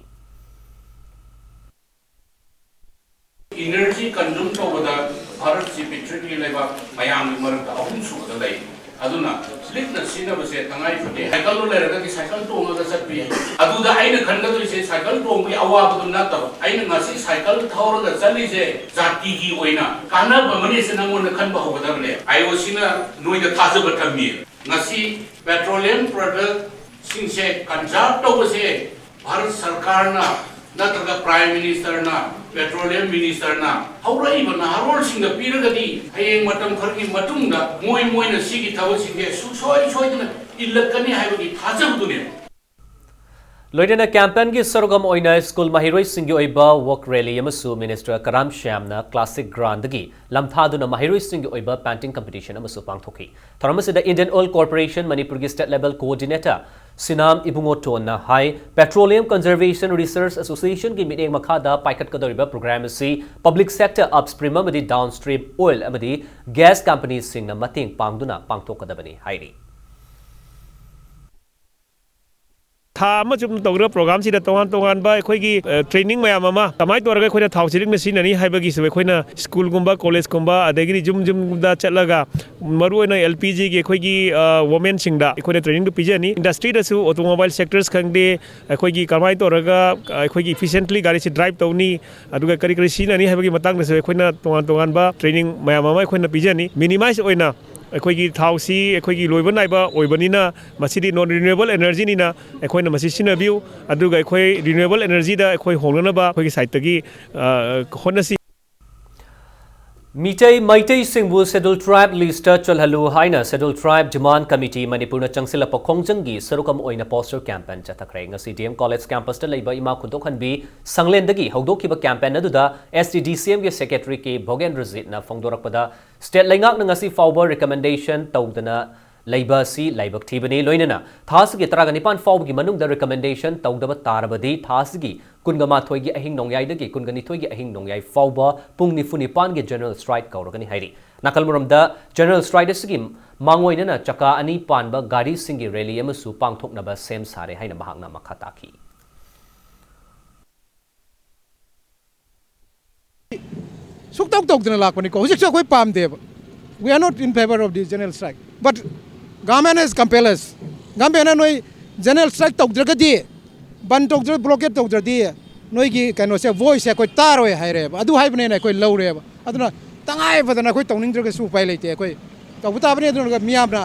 Energy consume ꯇꯧꯕꯗ ꯚꯥꯔꯠꯁꯤ ꯄ꯭ꯔꯤꯊꯤꯕꯤꯒꯤ ꯂꯩꯕꯥꯛ ꯃꯌꯥꯝꯒꯤ ꯃꯔꯛꯇ ꯑꯍꯨꯝ ꯁꯨꯕꯗ ꯂꯩ꯫ ꯑꯗꯨꯅ ꯂꯤꯛꯅ ꯁꯤꯖꯤꯟꯅꯕꯁꯦ ꯇꯉꯥꯏ ꯐꯗꯦ꯫ Cycle ꯗꯣ ꯂꯩꯔꯒꯗꯤ cycle ꯇꯣꯡꯉꯒ ꯆꯠꯄ ꯌꯥꯏ꯫ ꯑꯗꯨꯗ ꯑꯩꯅ ꯈꯟꯒꯗꯣꯏꯁꯦ cycle ꯇꯣꯡꯕꯒꯤ ꯑꯋꯥꯕꯗꯨ ꯅꯠꯇꯕ, ꯑꯩꯅ ꯉꯁꯤ cycle ꯊꯧꯔꯒ ꯆꯠꯂꯤꯁꯦ ꯖꯥꯇꯤꯒꯤ ꯑꯣꯏꯅ ꯀꯥꯟꯅꯕ ꯑꯃꯅꯦꯁꯦ ꯅꯪꯉꯣꯟꯗ ꯈꯟꯕ ꯍꯧꯒꯗꯕꯅꯦ꯫ IOC ꯅ ꯅꯣꯏꯗ ꯊꯥꯖꯕ ꯊꯝꯃꯤ꯫ ꯉꯁꯤ petroleum product ꯁꯤꯡꯁꯦ conserve ꯇꯧꯕꯁꯦ ꯚꯥꯔꯠ ꯁꯔꯀꯥꯔꯅ ꯅꯠꯇ꯭ꯔꯒ Prime Minister ꯅ, Petroleum Minister ꯅ ꯍꯧꯔꯛꯏꯕ ꯅꯍꯥꯔꯣꯜꯁꯤꯡꯗ ꯄꯤꯔꯒꯗꯤ ꯍꯌꯦꯡ ꯃꯇꯝ ꯈꯔꯒꯤ ꯃꯇꯨꯡꯗ ꯃꯣꯏ ꯃꯣꯏꯅ ꯁꯤꯒꯤ ꯊꯕꯛꯁꯤꯡꯁꯦ ꯁꯨꯡꯁꯣꯏ ꯁꯣꯏꯗꯅ ꯏꯜꯂꯛꯀꯅꯤ ꯍꯥꯏꯕꯒꯤ ꯊꯥꯖꯕꯗꯨꯅꯦ꯫ ꯂꯣꯏꯅꯅ campaign ꯒꯤ ꯁꯔꯨꯛ ꯑꯃ ꯑꯣꯏꯅ school ꯃꯍꯩꯔꯣꯏꯁꯤꯡꯒꯤ ꯑꯣꯏꯕ walk rally ꯑꯃꯁꯨ Minister ꯀꯔꯥꯝ ꯁ꯭ꯌꯥꯝꯅ Classic Ground ꯗꯒꯤ ꯂꯝꯊꯥꯗꯨꯅ ꯃꯍꯩꯔꯣꯏꯁꯤꯡꯒꯤ ꯑꯣꯏꯕ painting competition ꯑꯃꯁꯨ ꯄꯥꯡꯊꯣꯛꯈꯤ꯫ ꯊꯧꯔꯝ ꯑꯁꯤꯗ Indian Oil Corporation ꯃꯅꯤꯄꯨꯔꯒꯤ state level coordinator ꯁꯤꯅꯥꯝ ꯏꯕꯨꯡꯉꯣꯇꯣꯟꯅ ꯍꯥꯏ, Petroleum Conservation Research Association ꯒꯤ ꯃꯤꯠꯌꯦꯡ ꯃꯈꯥꯗ ꯄꯥꯏꯈꯠꯀꯗꯧꯔꯤꯕ program ꯑꯁꯤ public sector upstream ꯑꯃꯗꯤ downstream oil ꯑꯃꯗꯤ gas company ꯁꯤꯡꯅ ꯃꯇꯦꯡ ꯄꯥꯡꯗꯨꯅ ꯄꯥꯡꯊꯣꯛꯀꯗꯕꯅꯤ ꯍꯥꯏꯔꯤ꯫ ꯊꯥ ꯑꯃ ꯆꯨꯞꯅ ꯇꯧꯒꯗꯕ program ꯁꯤꯗ ꯇꯣꯉꯥꯟ ꯇꯣꯉꯥꯟꯕ ꯑꯩꯈꯣꯏꯒꯤ, ꯑ, training ꯃꯌꯥꯝ ꯑꯃ ꯀꯃꯥꯏꯅ ꯇꯧꯔꯒ ꯑꯩꯈꯣꯏꯅ ꯊꯥꯎꯁꯤ ꯂꯤꯛꯅ ꯁꯤꯖꯤꯟꯅꯅꯤ ꯍꯥꯏꯕꯒꯤꯁꯨ ꯑꯩꯈꯣꯏꯅ school ꯒꯨꯝꯕ, college ꯀꯨꯝꯕ, ꯑꯗꯒꯤꯗꯤ ꯌꯨꯝ ꯌꯨꯝꯗ ꯆꯠꯂꯒ ꯃꯔꯨꯑꯣꯏꯅ L P G ꯒꯤ ꯑꯩꯈꯣꯏꯒꯤ, ꯑ, women ꯁꯤꯡꯗ ꯑꯩꯈꯣꯏꯅ training ꯗꯨ ꯄꯤꯖꯅꯤ꯫ Industry ꯗꯁꯨ automobile sectors ꯈꯪꯗꯦ, ꯑꯩꯈꯣꯏꯒꯤ ꯀꯃꯥꯏꯅ ꯇꯧꯔꯒ ꯑꯩꯈꯣꯏꯒꯤ efficiently ꯒꯥꯔꯤꯁꯤ drive ꯇꯧꯅꯤ, ꯑꯗꯨꯒ ꯀꯔꯤ ꯀꯔꯤ ꯁꯤꯖꯤꯟꯅꯅꯤ ꯍꯥꯏꯕꯒꯤ ꯃꯇꯥꯡꯗꯁꯨ ꯑꯩꯈꯣꯏꯅ ꯇꯣꯉꯥꯟ ꯇꯣꯉꯥꯟꯕ training ꯃꯌꯥꯝ ꯑꯃ ꯑꯩꯈꯣꯏꯅ ꯄꯤꯖꯅꯤ꯫ Minimize ꯑꯣꯏꯅ ꯑꯩꯈꯣꯏꯒꯤ ꯊꯥꯎꯁꯤ ꯑꯩꯈꯣꯏꯒꯤ ꯂꯣꯏꯕ ꯅꯥꯏꯕ ꯑꯣꯏꯕꯅꯤꯅ, ꯃꯁꯤꯗꯤ non renewable energy ꯅꯤꯅ ꯑꯩꯈꯣꯏꯅ ꯃꯁꯤ ꯁꯤꯖꯤꯟꯅꯕꯤꯌꯨ, ꯑꯗꯨꯒ ꯑꯩꯈꯣꯏ renewable energy ꯗ ꯑꯩꯈꯣꯏ ꯍꯣꯡꯅꯅꯕ ꯑꯩꯈꯣꯏꯒꯤ side ꯇꯒꯤ, ꯑ, ꯍꯣꯠꯅꯁꯤ꯫ ꯃꯤꯇꯩ ꯃꯩꯇꯩꯁꯤꯡꯕꯨ Scheduled Tribe list ꯇ ꯆꯜꯍꯜꯂꯨ ꯍꯥꯏꯅ Scheduled Tribe Demand Committee ꯃꯅꯤꯄꯨꯔꯅ ꯆꯪꯁꯤꯜꯂꯛꯄ ꯈꯣꯡꯖꯪꯒꯤ ꯁꯔꯨꯛ ꯑꯃ ꯑꯣꯏꯅ poster campaign ꯆꯠꯊꯈ꯭ꯔꯦ꯫ ꯉꯁꯤ D M College campus ꯇ ꯂꯩꯕ ꯏꯃꯥ ꯈꯨꯟꯗꯣꯛꯍꯟꯕꯤ ꯁꯪꯂꯦꯟꯗꯒꯤ ꯍꯧꯗꯣꯛꯈꯤꯕ campaign ꯑꯗꯨꯗ S T D C M ꯒꯤ secretary K ꯚꯣꯒꯦꯟꯗ꯭ꯔꯖꯤꯠꯅ ꯐꯣꯡꯗꯣꯔꯛꯄꯗ, state ꯂꯩꯉꯥꯛꯅ ꯉꯁꯤ ꯐꯥꯎꯕ recommendation ꯇꯧꯗꯅ ꯂꯩꯕ ꯑꯁꯤ ꯂꯥꯏꯕꯛ ꯊꯤꯕꯅꯤ꯫ ꯂꯣꯏꯅꯅ ꯊꯥ ꯑꯁꯤꯒꯤ ꯇꯔꯥꯒ ꯅꯤꯄꯥꯟ ꯐꯥꯎꯕꯒꯤ ꯃꯅꯨꯡꯗ recommendation ꯇꯧꯗꯕ ꯇꯥꯔꯕꯗꯤ ꯊꯥ ꯑꯁꯤꯒꯤ ꯀꯨꯟꯒ ꯃꯥꯊꯣꯏꯒꯤ ꯑꯍꯤꯡ ꯅꯣꯡꯌꯥꯏꯗꯒꯤ ꯀꯨꯟꯒ ꯅꯤꯊꯣꯏꯒꯤ ꯑꯍꯤꯡ ꯅꯣꯡꯌꯥꯏ ꯐꯥꯎꯕ ꯄꯨꯡ ꯅꯤꯐꯨ ꯅꯤꯄꯥꯟꯒꯤ general strike ꯀꯧꯔꯒꯅꯤ ꯍꯥꯏꯔꯤ꯫ ꯅꯥꯀꯜ ꯑꯃꯔꯣꯝꯗ general strike ꯑꯁꯤꯒꯤ ꯃꯥꯡꯑꯣꯏꯅꯅ ꯆꯀꯥ ꯑꯅꯤ ꯄꯥꯟꯕ ꯒꯥꯔꯤꯁꯤꯡꯒꯤ rally ꯑꯃꯁꯨ ꯄꯥꯡꯊꯣꯛꯅꯕ ꯁꯦꯝ ꯁꯥꯔꯦ ꯍꯥꯏꯅ ꯃꯍꯥꯛꯅ ꯃꯈꯥ ꯇꯥꯈꯤ꯫ ꯁꯨꯛꯇꯧ ꯇꯧꯗꯅ ꯂꯥꯛꯄꯅꯤꯀꯣ꯫ ꯍꯧꯖꯤꯛꯁꯨ ꯑꯩꯈꯣꯏ ꯄꯥꯝꯗꯦꯕ꯫ We are not in favor of this general strike. But government has compelled us. Government ꯅ ꯅꯣꯏ general strike ꯇꯧꯗ꯭ꯔꯒꯗꯤ, ꯕꯟ ꯇꯧꯗ꯭ꯔ, blockade ꯇꯧꯗ꯭ꯔꯗꯤ ꯅꯣꯏꯒꯤ ꯀꯩꯅꯣꯁꯦ, voice ꯁꯦ ꯑꯩꯈꯣꯏ ꯇꯥꯔꯣꯏ ꯍꯥꯏꯔꯦꯕ꯫ ꯑꯗꯨ ꯍꯥꯏꯕꯅꯦꯅ ꯑꯩꯈꯣꯏ ꯂꯧꯔꯦꯕ꯫ ꯑꯗꯨꯅ ꯇꯉꯥꯏ ꯐꯗꯅ ꯑꯩꯈꯣꯏ ꯇꯧꯅꯤꯡꯗ꯭ꯔꯒꯁꯨ ꯎꯄꯥꯏ ꯂꯩꯇꯦ꯫ ꯑꯩꯈꯣꯏ ꯇꯧꯕ ꯇꯥꯕꯅꯤ꯫ ꯑꯗꯨꯅ ꯃꯤꯌꯥꯝꯅ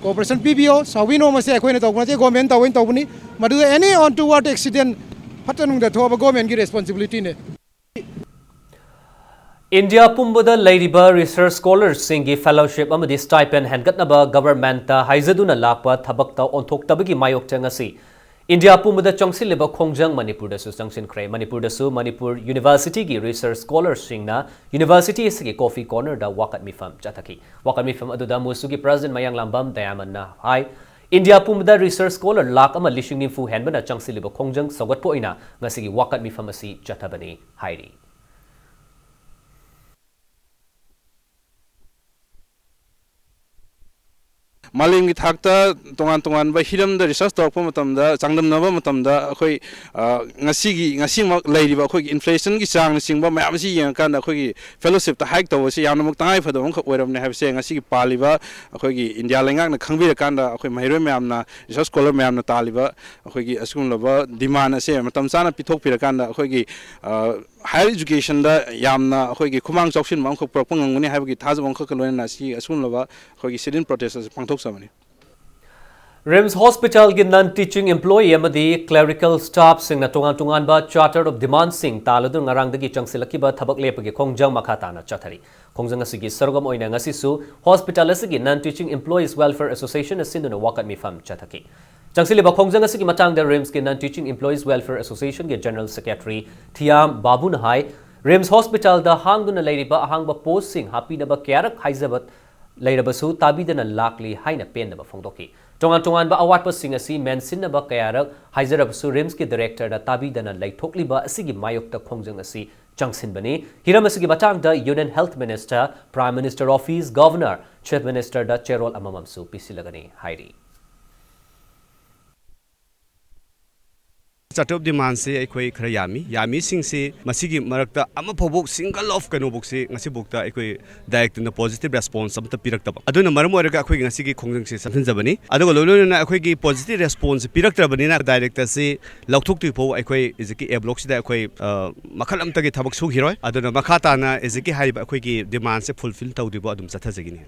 cooperation ꯄꯤꯕꯤꯌꯣ꯫ ꯁꯥꯎꯕꯤꯅꯣ, ꯃꯁꯦ ꯑꯩꯈꯣꯏꯅ ꯇꯧꯕ ꯅꯠꯇꯦ, government ꯇꯧꯕꯅ ꯇꯧꯕꯅꯤ꯫ ꯃꯗꯨꯗ any untoward accident, ꯐꯠꯇ ꯅꯨꯡꯗ ꯊꯣꯛꯑꯕ government ꯀꯤ responsibility ꯅꯦ꯫ ꯏꯟꯗꯤꯌꯥ ꯄꯨꯝꯕꯗ ꯂꯩꯔꯤꯕ research scholar ꯁꯤꯡꯒꯤ fellowship ꯑꯃꯗꯤ stipend ꯍꯦꯟꯒꯠꯅꯕ government ꯇ ꯍꯥꯏꯖꯗꯨꯅ ꯂꯥꯛꯄ ꯊꯕꯛꯇ ꯑꯣꯟꯊꯣꯛꯇꯕꯒꯤ ꯃꯥꯌꯣꯛꯇ ꯉꯁꯤ ꯏꯟꯗꯤꯌꯥ ꯄꯨꯝꯕꯗ ꯆꯪꯁꯤꯜꯂꯤꯕ ꯈꯣꯡꯖꯪ ꯃꯅꯤꯄꯨꯔꯗꯁꯨ ꯆꯪꯁꯤꯟꯈ꯭ꯔꯦ꯫ ꯃꯅꯤꯄꯨꯔꯗꯁꯨ ꯃꯅꯤꯄꯨꯔ university ꯒꯤ research scholar ꯁꯤꯡꯅ university ꯑꯁꯤꯒꯤ coffee corner ꯗ ꯋꯥꯀꯠ ꯃꯤꯐꯝ ꯆꯠꯊꯈꯤ꯫ ꯋꯥꯀꯠ ꯃꯤꯐꯝ ꯑꯗꯨꯗ ꯃꯨꯁꯨꯒꯤ president ꯃꯌꯥꯡꯂꯥꯝꯕꯝ ꯗꯌꯥꯃꯟꯅ ꯍꯥꯏ, ꯏꯟꯗꯤꯌꯥ ꯄꯨꯝꯕꯗ research scholar ꯂꯥꯈ ꯑꯃ ꯂꯤꯁꯤꯡ ꯅꯤꯐꯨ ꯍꯦꯟꯕꯅ ꯆꯪꯁꯤꯜꯂꯤꯕ ꯈꯣꯡꯖꯪ ꯁꯧꯒꯠꯄ ꯑꯣꯏꯅ ꯉꯁꯤꯒꯤ ꯋꯥꯀꯠ ꯃꯤꯐꯝ ꯑꯁꯤ ꯆꯠꯊꯕꯅꯤ ꯍꯥꯏꯔꯤ꯫ ꯃꯥꯂꯦꯝꯒꯤ ꯊꯥꯛꯇ ꯇꯣꯉꯥꯟ ꯇꯣꯉꯥꯟꯕ ꯍꯤꯔꯝꯗ research ꯇꯧꯔꯛꯄ ꯃꯇꯝꯗ, ꯆꯥꯡꯗꯝꯅꯕ ꯃꯇꯝꯗ ꯑꯩꯈꯣꯏ, ꯑ, ꯉꯁꯤꯒꯤ, ꯉꯁꯤꯃꯛ ꯂꯩꯔꯤꯕ ꯑꯩꯈꯣꯏꯒꯤ inflation ꯒꯤ ꯆꯥꯡꯅꯆꯤꯡꯕ ꯃꯌꯥꯝ ꯑꯁꯤ ꯌꯦꯡꯉꯀꯥꯟꯗ ꯑꯩꯈꯣꯏꯒꯤ fellowship ꯇ hike ꯇꯧꯕꯁꯤ ꯌꯥꯝꯅꯃꯛ ꯇꯉꯥꯏ ꯐꯗꯕ ꯑꯃꯈꯛ ꯑꯣꯏꯔꯕꯅꯤ ꯍꯥꯏꯕꯁꯦ ꯉꯁꯤꯒꯤ ꯄꯥꯜꯂꯤꯕ ꯑꯩꯈꯣꯏꯒꯤ ꯏꯟꯗꯤꯌꯥ ꯂꯩꯉꯥꯛꯅ ꯈꯪꯕꯤꯔꯀꯥꯟꯗ ꯑꯩꯈꯣꯏ ꯃꯍꯩꯔꯣꯏ ꯃꯌꯥꯝꯅ, research scholar ꯃꯌꯥꯝꯅ ꯇꯥꯜꯂꯤꯕ ꯑꯩꯈꯣꯏꯒꯤ ꯑꯁꯤꯒꯨꯝꯂꯕ demand ꯑꯁꯦ ꯃꯇꯝ ꯆꯥꯅ ꯄꯤꯊꯣꯛꯄꯤꯔꯀꯥꯟꯗ ꯑꯩꯈꯣꯏꯒꯤ, ꯑ, higher education ꯗ ꯌꯥꯝꯅ ꯑꯩꯈꯣꯏꯒꯤ ꯈꯨꯃꯥꯡ ꯆꯥꯎꯁꯤꯟꯕ ꯑꯃꯈꯛ ꯄꯨꯔꯛꯄ ꯉꯝꯒꯅꯤ ꯍꯥꯏꯕꯒꯤ ꯊꯥꯖꯕ ꯑꯃꯈꯛꯀ ꯂꯣꯏꯅꯅ ꯑꯁꯤ ꯑꯁꯤꯒꯨꯝꯂꯕ ꯑꯩꯈꯣꯏꯒꯤ sit-in protest ꯑꯁꯤ ꯄꯥꯡꯊꯣꯛꯆꯕꯅꯤ꯫ RIMS hospital ꯒꯤ non teaching employee ꯑꯃꯗꯤ clerical staff ꯁꯤꯡꯅ ꯇꯣꯉꯥꯟ ꯇꯣꯉꯥꯟꯕ charter of demand ꯁꯤꯡ ꯇꯥꯜꯂꯗꯨꯅ ꯉꯔꯥꯡꯗꯒꯤ ꯆꯪꯁꯤꯜꯂꯛꯈꯤꯕ ꯊꯕꯛ ꯂꯦꯞꯄꯒꯤ ꯈꯣꯡꯖꯪ ꯃꯈꯥ ꯇꯥꯅ ꯆꯠꯊꯔꯤ꯫ ꯈꯣꯡꯖꯪ ꯑꯁꯤꯒꯤ ꯁꯔꯨꯛ ꯑꯃ ꯑꯣꯏꯅ ꯉꯁꯤꯁꯨ hospital ꯑꯁꯤꯒꯤ non teaching employees welfare association ꯅ ꯁꯤꯟꯗꯨꯅ ꯋꯥꯀꯠ ꯃꯤꯐꯝ ꯆꯠꯊꯈꯤ꯫ ꯆꯪꯁꯤꯜꯂꯤꯕ ꯈꯣꯡꯖꯪ ꯑꯁꯤꯒꯤ ꯃꯇꯥꯡꯗ RIMS ꯀꯤ non teaching employees welfare association ꯒꯤ general secretary ꯊꯤꯌꯥꯝ ꯕꯥꯕꯨꯅ ꯍꯥꯏ, RIMS hospital ꯗ ꯍꯥꯡꯗꯨꯅ ꯂꯩꯔꯤꯕ ꯑꯍꯥꯡꯕ post ꯁꯤꯡ ꯍꯥꯞꯄꯤꯅꯕ ꯀꯌꯥꯔꯛ ꯍꯥꯏꯖꯕ ꯂꯩꯔꯕꯁꯨ ꯇꯥꯕꯤꯗꯅ ꯂꯥꯛꯂꯤ ꯍꯥꯏꯅ ꯄꯦꯟꯗꯕ ꯐꯣꯡꯗꯣꯛꯈꯤ꯫ ꯇꯣꯉꯥꯟ ꯇꯣꯉꯥꯟꯕ ꯑꯋꯥꯠꯄꯁꯤꯡ ꯑꯁꯤ ꯃꯦꯟꯁꯤꯟꯅꯕ ꯀꯌꯥꯔꯛ ꯍꯥꯏꯖꯔꯕꯁꯨ RIMS ꯀꯤ director ꯗ ꯇꯥꯕꯤꯗꯅ ꯂꯩꯊꯣꯛꯂꯤꯕ ꯑꯁꯤꯒꯤ ꯃꯥꯌꯣꯛꯇ ꯈꯣꯡꯖꯪ ꯑꯁꯤ ꯆꯪꯁꯤꯟꯕꯅꯤ꯫ ꯍꯤꯔꯝ ꯑꯁꯤꯒꯤ ꯃꯇꯥꯡꯗ Union Health Minister, Prime Minister Office, Governor, Chief Minister ꯗ ꯆꯦꯔꯣꯜ ꯑꯃꯃꯝꯁꯨ ꯄꯤꯁꯤꯜꯂꯒꯅꯤ ꯍꯥꯏꯔꯤ꯫ Charter of demand ꯁꯤ ꯑꯩꯈꯣꯏ ꯈꯔ ꯌꯥꯝꯃꯤ꯫ ꯌꯥꯝꯃꯤꯁꯤꯡꯁꯤ ꯃꯁꯤꯒꯤ ꯃꯔꯛꯇ ꯑꯃꯐꯥꯎꯕ single of ꯀꯩꯅꯣꯐꯧꯁꯤ ꯉꯁꯤꯐꯥꯎꯗ ꯑꯩꯈꯣꯏ director ꯅ positive response ꯑꯃꯠꯇ ꯄꯤꯔꯛꯇꯕ꯫ ꯑꯗꯨꯅ ꯃꯔꯝ ꯑꯣꯏꯔꯒ ꯑꯩꯈꯣꯏꯒꯤ ꯉꯁꯤꯒꯤ ꯈꯣꯡꯖꯪꯁꯤ ꯆꯠꯊꯟꯖꯕꯅꯤ꯫ ꯑꯗꯨꯒ ꯂꯣꯏ ꯂꯣꯏꯅꯅ ꯑꯩꯈꯣꯏꯒꯤ positive response ꯁꯤ ꯄꯤꯔꯛꯇ꯭ꯔꯕꯅꯤꯅ director ꯁꯤ ꯂꯧꯊꯣꯛꯇ꯭ꯔꯤ ꯐꯥꯎ ꯑꯩꯈꯣꯏ ꯍꯧꯖꯤꯛꯀꯤ A block ꯁꯤꯗ ꯑꯩꯈꯣꯏ, ꯑ, ꯃꯈꯜ ꯑꯃꯠꯇꯒꯤ ꯊꯕꯛ ꯁꯨꯈꯤꯔꯣꯏ꯫ ꯑꯗꯨꯅ ꯃꯈꯥ ꯇꯥꯅ ꯍꯧꯖꯤꯛꯀꯤ ꯍꯥꯏꯔꯤꯕ ꯑꯩꯈꯣꯏꯒꯤ demand ꯁꯦ fulfill ꯇꯧꯗ꯭ꯔꯤꯕ ꯑꯗꯨꯝ ꯆꯠꯊꯖꯒꯤꯅꯤ꯫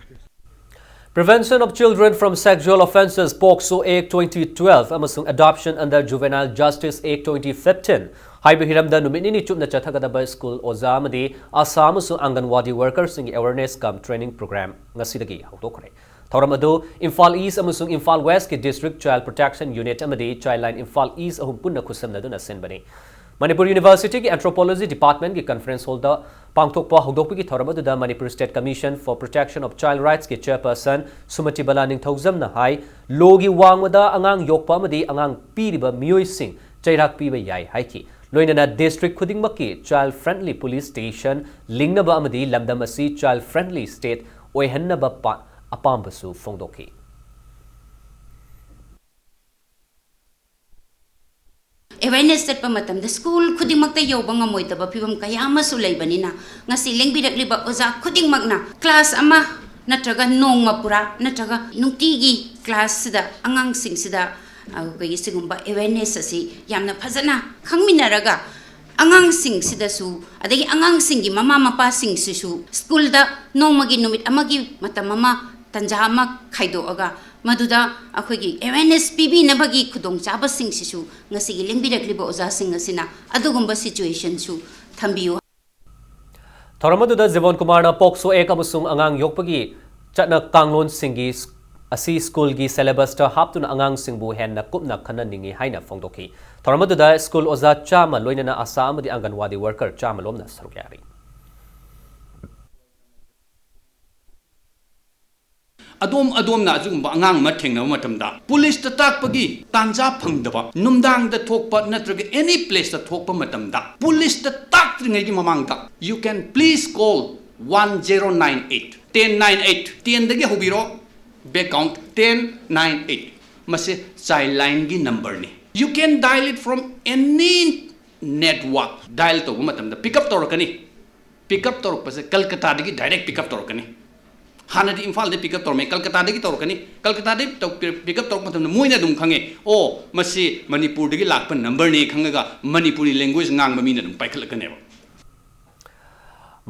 Prevention of Children from Sexual Offences, POCSO Act twenty twelve ꯑꯃꯁꯨꯡ Adoption under Juvenile Justice Act twenty fifteen ꯍꯥꯏꯕ ꯍꯤꯔꯝꯗ ꯅꯨꯃꯤꯠ ꯅꯤꯅꯤ ꯆꯨꯞꯅ ꯆꯠꯊꯒꯗꯕ ꯁ꯭ꯀꯨꯜ ꯑꯣꯖꯥ ꯑꯃꯗꯤ ꯑꯥꯁꯥ ꯑꯃꯁꯨꯡ ꯑꯪꯒꯟꯋꯥꯗꯤ worker ꯁꯤꯡꯒꯤ awareness cum training program ꯉꯁꯤꯗꯒꯤ ꯍꯧꯗꯣꯛꯈ꯭ꯔꯦ꯫ ꯊꯧꯔꯝ ꯑꯗꯨ ꯏꯝꯐꯥꯜ East ꯑꯃꯁꯨꯡ ꯏꯝꯐꯥꯜ West ꯀꯤ District Child Protection Unit ꯑꯃꯗꯤ Childline ꯏꯝꯐꯥꯜ East ꯑꯍꯨꯝ ꯄꯨꯟꯅ ꯈꯨꯠꯁꯝꯅꯗꯨꯅ ꯁꯤꯟꯕꯅꯤ꯫ ꯃꯅꯤꯄꯨꯔ ꯌꯨꯅꯤꯚꯔꯁꯤꯇꯤꯒꯤ ꯑꯦꯟꯊ꯭ꯔꯣꯄꯣꯂꯣꯖꯤ ꯗꯤꯄꯥꯔꯠꯃꯦꯟꯒꯤ ꯀꯟꯐꯔꯦꯟꯁ ꯍꯣꯜꯗ ꯄꯥꯡꯊꯣꯛꯄ ꯍꯧꯗꯣꯛꯄꯒꯤ ꯊꯧꯔꯝ ꯑꯗꯨꯗ Manipur state commission for protection of child ꯔꯥꯏꯠꯁꯀꯤ ꯆꯦꯌꯔꯄꯔꯁꯟ ꯁꯨꯃꯇꯤ ꯕꯂꯥ ꯅꯤꯡꯊꯧꯖꯝꯅ ꯍꯥꯏ, ꯂꯣꯒꯤ ꯋꯥꯡꯃꯗ ꯑꯉꯥꯡ ꯌꯣꯛꯄ ꯑꯃꯗꯤ ꯑꯉꯥꯡ ꯄꯤꯔꯤꯕ ꯃꯤꯑꯣꯏꯁꯤꯡ ꯆꯩꯔꯥꯛ ꯄꯤꯕ ꯌꯥꯏ ꯍꯥꯏꯈꯤ꯫ ꯂꯣꯏꯅꯅ ꯗꯤꯁꯇ꯭ꯔꯤꯛ ꯈꯨꯗꯤꯡꯃꯛꯀꯤ ꯆꯥꯏꯜꯗ ꯐ꯭ꯔꯦꯟꯗꯂꯤ ꯄꯨꯂꯤꯁ ꯁ꯭ꯇꯦꯁꯟ ꯂꯤꯡꯅꯕ ꯑꯃꯗꯤ ꯂꯝꯗꯝ ꯑꯁꯤ ꯆꯥꯏꯜꯗ ꯐ꯭ꯔꯦꯟꯗꯂꯤ ꯁ꯭ꯇꯦꯠ ꯑꯣꯏꯍꯟꯅꯕ ꯄꯥ-, ꯑꯄꯥꯝꯕꯁꯨ ꯐꯣꯡꯗꯣꯛꯈꯤ꯫ ꯑꯦꯋꯦꯔꯅꯦꯁ ꯆꯠꯄ ꯃꯇꯝꯗ ꯁ꯭ꯀꯨꯜ ꯈꯨꯗꯤꯡꯃꯛꯇ ꯌꯧꯕ ꯉꯝꯃꯣꯏꯗꯕ ꯐꯤꯕꯝ ꯀꯌꯥ ꯑꯃꯁꯨ ꯂꯩꯕꯅꯤꯅ, ꯉꯁꯤ ꯂꯦꯡꯕꯤꯔꯛꯂꯤꯕ ꯑꯣꯖꯥ ꯈꯨꯗꯤꯡꯃꯛꯅ ꯀ꯭ꯂꯥꯁ ꯑꯃ ꯅꯠꯇ꯭ꯔꯒ ꯅꯣꯡꯃ ꯄꯨꯔꯥ ꯅꯠꯇ꯭ꯔꯒ ꯅꯨꯡꯇꯤꯒꯤ ꯀ꯭ꯂꯥꯁꯁꯤꯗ ꯑꯉꯥꯡꯁꯤꯡꯁꯤꯗ ꯑꯩꯈꯣꯏꯒꯤ ꯁꯤꯒꯨꯝꯕ ꯑꯦꯋꯦꯔꯅꯦꯁ ꯑꯁꯤ ꯌꯥꯝꯅ ꯐꯖꯅ ꯈꯪꯃꯤꯟꯅꯔꯒ, ꯑꯉꯥꯡꯁꯤꯡꯁꯤꯗꯁꯨ ꯑꯗꯒꯤ ꯑꯉꯥꯡꯁꯤꯡꯒꯤ ꯃꯃꯥ ꯃꯄꯥꯁꯤꯡꯁꯤꯁꯨ ꯁ꯭ꯀꯨꯜꯗ ꯅꯣꯡꯃꯒꯤ ꯅꯨꯃꯤꯠ ꯑꯃꯒꯤ ꯃꯇꯝ ꯑꯃ, ꯇꯟꯖꯥ ꯑꯃ ꯈꯥꯏꯗꯣꯛꯑꯒ ꯃꯗꯨꯗ ꯑꯩꯈꯣꯏꯒꯤ ꯑꯦꯋꯦꯔꯅꯦꯁ ꯄꯤꯕꯤꯅꯕꯒꯤ ꯈꯨꯗꯣꯡꯆꯥꯕꯁꯤꯡꯁꯤꯁꯨ ꯉꯁꯤꯒꯤ ꯂꯦꯡꯕꯤꯔꯛꯂꯤꯕ ꯑꯣꯖꯥꯁꯤꯡ ꯑꯁꯤꯅ ꯑꯗꯨꯒꯨꯝꯕ ꯁꯤꯆꯨꯋꯦꯁꯟꯁꯨ ꯊꯝꯕꯤꯌꯨ꯫ ꯊꯧꯔꯝ ꯑꯗꯨꯗ ꯖꯤꯕꯣꯟ ꯀꯨꯃꯥꯔꯅ ꯄꯣꯛꯁꯣ ꯑꯦꯛ ꯑꯃꯁꯨꯡ ꯑꯉꯥꯡ ꯌꯣꯛꯄꯒꯤ ꯆꯠꯅ ꯀꯥꯡꯂꯣꯟꯁꯤꯡꯒꯤ ꯁ-, ꯑꯁꯤ ꯁ꯭ꯀꯨꯜꯒꯤ ꯁꯦꯂꯦꯕꯁꯇ ꯍꯥꯞꯇꯨꯅ ꯑꯉꯥꯡꯁꯤꯡꯕꯨ ꯍꯦꯟꯅ ꯀꯨꯞꯅ ꯈꯟꯅꯅꯤꯡꯏ ꯍꯥꯏꯅ ꯐꯣꯡꯗꯣꯛꯈꯤ꯫ ꯊꯧꯔꯝ ꯑꯗꯨꯗ ꯁ꯭ꯀꯨꯜ ꯑꯣꯖꯥ ꯆꯥꯝꯃ, ꯂꯣꯏꯅꯅ ꯑꯥꯁꯥ ꯑꯃꯗꯤ ꯑꯪꯒꯟꯋꯥꯗꯤ ꯋꯥꯔꯀꯔ ꯆꯥꯝꯃ ꯂꯣꯝꯅ ꯁꯔꯨꯛ ꯌꯥꯔꯤ꯫ ꯑꯗꯣꯝ ꯑꯗꯣꯝꯅ ꯑꯁꯤꯒꯨꯝꯕ ꯑꯉꯥꯡ ꯑꯃ ꯊꯦꯡꯅꯕ ꯃꯇꯝꯗ, ꯄꯨꯂꯤꯁꯇ ꯇꯥꯛꯄꯒꯤ ꯇꯥꯟꯖꯥ ꯐꯪꯗꯕ, ꯅꯨꯡꯗꯥꯡꯗ ꯊꯣꯛꯄ ꯅꯠꯇ꯭ꯔꯒ ꯑꯦꯅꯤ ꯄ꯭ꯂꯦꯁꯇ ꯊꯣꯛꯄ ꯃꯇꯝꯗ, ꯄꯨꯂꯤꯁꯇ ꯇꯥꯛꯇ꯭ꯔꯤꯉꯩꯒꯤ ꯃꯃꯥꯡꯗ, you can please call one zero nine eight, ten nine eight, ꯇꯦꯟꯗꯒꯤ ꯍꯧꯕꯤꯔꯣ, back count, ten nine eight꯫ ꯃꯁꯤ ꯆꯥꯏꯜ ꯂꯥꯏꯟꯒꯤ ꯅꯝꯕꯔꯅꯤ꯫ You can dial it from any network꯫ Dial ꯇꯧꯕ ꯃꯇꯝꯗ ꯄꯤꯛ ꯑꯞ ꯇꯧꯔꯛꯀꯅꯤ꯫ ꯄꯤꯛ ꯑꯞ ꯇꯧꯔꯛꯄꯁꯦ ꯀꯜꯀꯇꯥꯗꯒꯤ ꯗꯥꯏꯔꯦꯛ ꯄꯤꯛ ꯑꯞ ꯇꯧꯔꯛꯀꯅꯤ꯫ ꯍꯥꯟꯅꯗꯤ ꯏꯝꯐꯥꯜꯗꯒꯤ ꯄꯤꯛ ꯑꯞ ꯇꯧꯔꯝꯃꯦ, ꯀꯜꯀꯇꯥꯗꯒꯤ ꯇꯧꯔꯛꯀꯅꯤ꯫ ꯀꯜꯀꯇꯥꯗꯒꯤ ꯇꯧ-, ꯄꯤꯛ ꯑꯞ ꯇꯧꯔꯛꯄ ꯃꯇꯝꯗ ꯃꯣꯏꯅ ꯑꯗꯨꯝ ꯈꯪꯉꯦ, "ꯑꯣ, ꯃꯁꯤ ꯃꯅꯤꯄꯨꯔꯗꯒꯤ ꯂꯥꯛꯄ ꯅꯝꯕꯔꯅꯤ" ꯈꯪꯉꯒ ꯃꯅꯤꯄꯨꯔꯤ ꯂꯦꯡꯒ꯭ꯋꯦꯖ ꯉꯥꯡꯕ ꯃꯤꯅ ꯑꯗꯨꯝ ꯄꯥꯏꯈꯠꯂꯛꯀꯅꯦꯕ꯫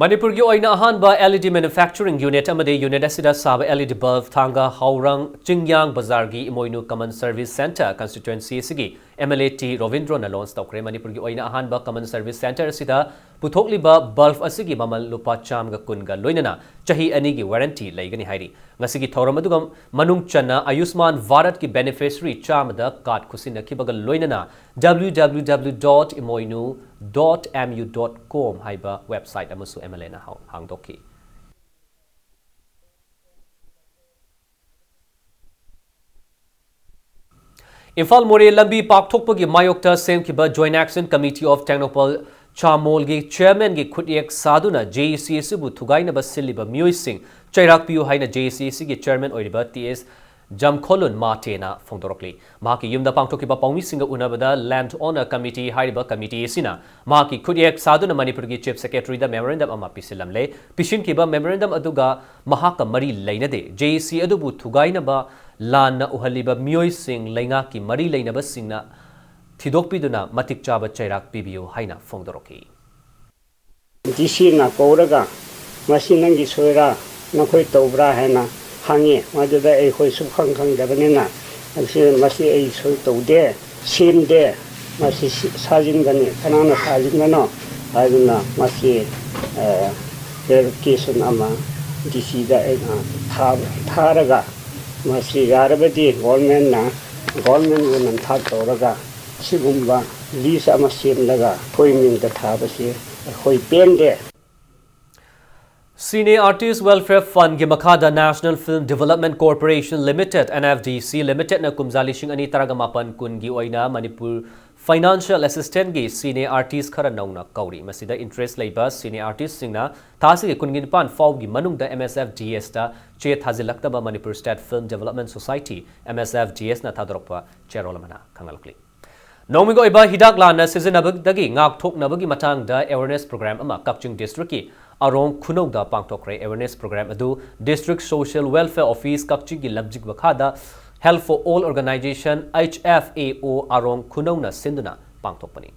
ꯃꯅꯤꯄꯨꯔꯒꯤ ꯑꯣꯏꯅ ꯑꯍꯥꯟꯕ L E D manufacturing unit ꯑꯃꯗꯤ unit ꯑꯁꯤꯗ ꯁꯥꯕ L E D bulb ꯊꯥꯡꯒ ꯍꯥꯎꯔꯥꯡ ꯆꯤꯡꯌꯥꯡ ꯕꯖꯥꯔꯒꯤ ꯏꯃꯣꯏꯅꯨ Common Service Centre constituency ꯑꯁꯤꯒꯤ M L A T ꯔꯣꯕꯤꯟꯗ꯭ꯔꯣꯅ launch ꯇꯧꯈ꯭ꯔꯦ꯫ ꯃꯅꯤꯄꯨꯔꯒꯤ ꯑꯣꯏꯅ ꯑꯍꯥꯟꯕ Common Service Centre ꯑꯁꯤꯗ ꯄꯨꯊꯣꯛꯂꯤꯕ ꯕꯜꯕ ꯑꯁꯤꯒꯤ ꯃꯃꯜ ꯂꯨꯄꯥ ꯆꯥꯝꯃꯒ ꯀꯨꯟꯒ ꯂꯣꯏꯅꯅ ꯆꯍꯤ ꯑꯅꯤꯒꯤ ꯋꯥꯔꯦꯟꯇꯤ ꯂꯩꯒꯅꯤ ꯍꯥꯏꯔꯤ꯫ ꯉꯁꯤꯒꯤ ꯊꯧꯔꯝ ꯑꯗꯨꯒ ꯃꯅꯨꯡ ꯆꯟꯅ ꯑꯌꯨꯁꯃꯥꯟ ꯚꯥꯔꯠꯀꯤ ꯕꯦꯅꯤꯐꯤꯁꯔꯤ ꯆꯥꯝꯃꯗ ꯀꯥꯔꯗ ꯈꯨꯠꯁꯤꯟꯅꯈꯤꯕꯒ ꯂꯣꯏꯅꯅ W W W dot imoinu dot M U dot com ꯍꯥꯏꯕ ꯋꯦꯕꯁꯥꯏꯠ ꯑꯃꯁꯨ M L Aꯅ ꯍꯥꯡꯗꯣꯛꯈꯤ꯫ ꯏꯝꯐꯥꯜ ꯃꯣꯔꯦ ꯂꯝꯕꯤ ꯄꯥꯛꯊꯣꯛꯄꯒꯤ ꯃꯥꯌꯣꯛꯇ ꯁꯦꯝꯈꯤꯕ Joint Action Committee of Tengnoupal ꯆꯥꯃꯣꯜꯒꯤ ꯆꯦꯌꯔꯃꯦꯟꯒꯤ ꯈꯨꯠꯌꯦꯛ ꯁꯥꯗꯨꯅ J A C ꯑꯁꯤꯕꯨ ꯊꯨꯒꯥꯏꯅꯕ ꯁꯤꯜꯂꯤꯕ ꯃꯤꯑꯣꯏꯁꯤꯡ ꯆꯩꯔꯥꯛ ꯄꯤꯌꯨ ꯍꯥꯏꯅ J A C ꯑꯁꯤꯒꯤ ꯆꯦꯌꯔꯃꯦꯟ ꯑꯣꯏꯔꯤꯕ T S ꯖꯝꯈꯣꯂꯨꯟ ꯃꯥꯇꯦꯅ ꯐꯣꯡꯗꯣꯔꯛꯂꯤ꯫ ꯃꯍꯥꯛꯀꯤ ꯌꯨꯝꯗ ꯄꯥꯡꯊꯣꯛꯈꯤꯕ ꯄꯥꯎꯃꯤꯁꯤꯡꯒ ꯎꯅꯕꯗ Land Honor Committee ꯍꯥꯏꯔꯤꯕ ꯀꯃꯤꯇꯤ ꯑꯁꯤꯅ ꯃꯍꯥꯛꯀꯤ ꯈꯨꯠꯌꯦꯛ ꯁꯥꯗꯨꯅ ꯃꯅꯤꯄꯨꯔꯒꯤ ꯆꯤꯐ ꯁꯦꯀ꯭ꯔꯦꯇꯔꯤꯗ ꯃꯦꯃꯣꯔꯦꯟꯗꯝ ꯑꯃ ꯄꯤꯁꯤꯜꯂꯝꯂꯦ꯫ ꯄꯤꯁꯤꯟꯈꯤꯕ ꯃꯦꯃꯣꯔꯦꯟꯗꯝ ꯑꯗꯨꯒ ꯃꯍꯥꯛꯀ ꯃꯔꯤ ꯂꯩꯅꯗꯦ꯫ J A C ꯑꯗꯨꯕꯨ ꯊꯨꯒꯥꯏꯅꯕ ꯂꯥꯟꯅ ꯎꯍꯜꯂꯤꯕ ꯃꯤꯑꯣꯏꯁꯤꯡ ꯂꯩꯉꯥꯛꯀꯤ ꯃꯔꯤ ꯂꯩꯅꯕꯁꯤꯡꯅ ꯊꯤꯗꯣꯛꯄꯤꯗꯨꯅ ꯃꯇꯤꯛ ꯆꯥꯕ ꯆꯩꯔꯥꯛ ꯄꯤꯕꯤꯌꯨ ꯍꯥꯏꯅ ꯐꯣꯡꯗꯣꯔꯛꯈꯤ꯫ ꯗꯤ ꯁꯤꯅ ꯀꯧꯔꯒ, "ꯃꯁꯤ ꯅꯪꯒꯤ ꯁꯣꯏꯔꯥ, ꯅꯈꯣꯏ ꯇꯧꯕ꯭ꯔꯥ?" ꯍꯥꯏꯅ ꯍꯪꯉꯤ꯫ ꯃꯗꯨꯗ ꯑꯩꯈꯣꯏ ꯁꯨꯛꯈꯪ ꯈꯪꯗꯕꯅꯤꯅ, "ꯃꯁꯤ, ꯃꯁꯤ ꯑꯩ ꯁꯣꯏ ꯇꯧꯗꯦ, ꯁꯦꯝꯗꯦ, ꯃꯁꯤ ꯁꯤ-, ꯁꯥꯖꯤꯟꯕꯅꯤ, ꯀꯅꯥꯅ ꯁꯥꯖꯤꯟꯕꯅꯣ?" ꯍꯥꯏꯗꯨꯅ ꯃꯁꯤ, ꯑ, clarification ꯑꯃ ꯗꯤ ꯁꯤꯗ ꯑꯩꯅ ꯊꯥꯕ, ꯊꯥꯔꯒ, ꯃꯁꯤ ꯌꯥꯔꯕꯗꯤ ꯒꯣꯔꯃꯦꯟꯅ, ꯒꯣꯔꯃꯦꯟꯕꯨ ꯅꯝꯊꯥꯛ ꯇꯧꯔꯒ ꯁꯤꯒꯨꯝꯕ ꯂꯤꯁ ꯑꯃ ꯁꯦꯝꯂꯒ ꯑꯩꯈꯣꯏ ꯃꯤꯡꯗ ꯊꯥꯕꯁꯤ ꯑꯩꯈꯣꯏ ꯄꯦꯟꯗꯦ꯫ Cine Artist Welfare Fundꯒꯤ ꯃꯈꯥꯗ National Film Development Corporation Limited, N F D C Limitedꯅ ꯀꯨꯝꯖꯥ ꯂꯤꯁꯤꯡ ꯑꯅꯤ ꯇꯔꯥꯒ ꯃꯥꯄꯟ ꯀꯨꯟꯒꯤ ꯑꯣꯏꯅ ꯃꯅꯤꯄꯨꯔ Financial Assistantꯒꯤ cine artist ꯈꯔ ꯅꯧꯅ ꯀꯧꯔꯤ꯫ ꯃꯁꯤꯗ interest ꯂꯩꯕ cine artistꯁꯤꯡꯅ ꯊꯥ ꯑꯁꯤꯒꯤ ꯀꯨꯟꯒ ꯅꯤꯄꯥꯟ ꯐꯥꯎꯒꯤ ꯃꯅꯨꯡꯗ M S F D Sꯇ ꯆꯦ ꯊꯥꯖꯤꯜꯂꯛꯅꯕ Manipur State Film Development Society, M S F D Sꯅ ꯊꯥꯗꯣꯔꯛꯄ ꯆꯦꯔꯣꯜ ꯑꯃꯅ ꯈꯪꯍꯜꯂꯛꯂꯤ꯫ ꯅꯣꯡꯃꯒꯤ ꯑꯣꯏꯕ ꯍꯤꯗꯥꯛ ꯂꯥꯟꯅ ꯁꯤꯖꯤꯟꯅꯕꯗꯒꯤ ꯉꯥꯛꯊꯣꯛꯅꯕꯒꯤ ꯃꯇꯥꯡꯗ awareness program ꯑꯃ ꯀꯛꯆꯤꯡ districtꯀꯤ ꯑꯔꯣꯡ ꯈꯨꯅꯧꯗ ꯄꯥꯡꯊꯣꯛꯈ꯭ꯔꯦ꯫ Awareness program ꯑꯗꯨ District Social Welfare Office ꯀꯛꯆꯤꯡꯒꯤ ꯂꯝꯖꯤꯡ ꯃꯈꯥꯗ Health for All Organization, H F A O, ꯑꯔꯣꯡ ꯈꯨꯅꯧꯅ ꯁꯤꯟꯗꯨꯅ ꯄꯥꯡꯊꯣꯛꯄꯅꯤ꯫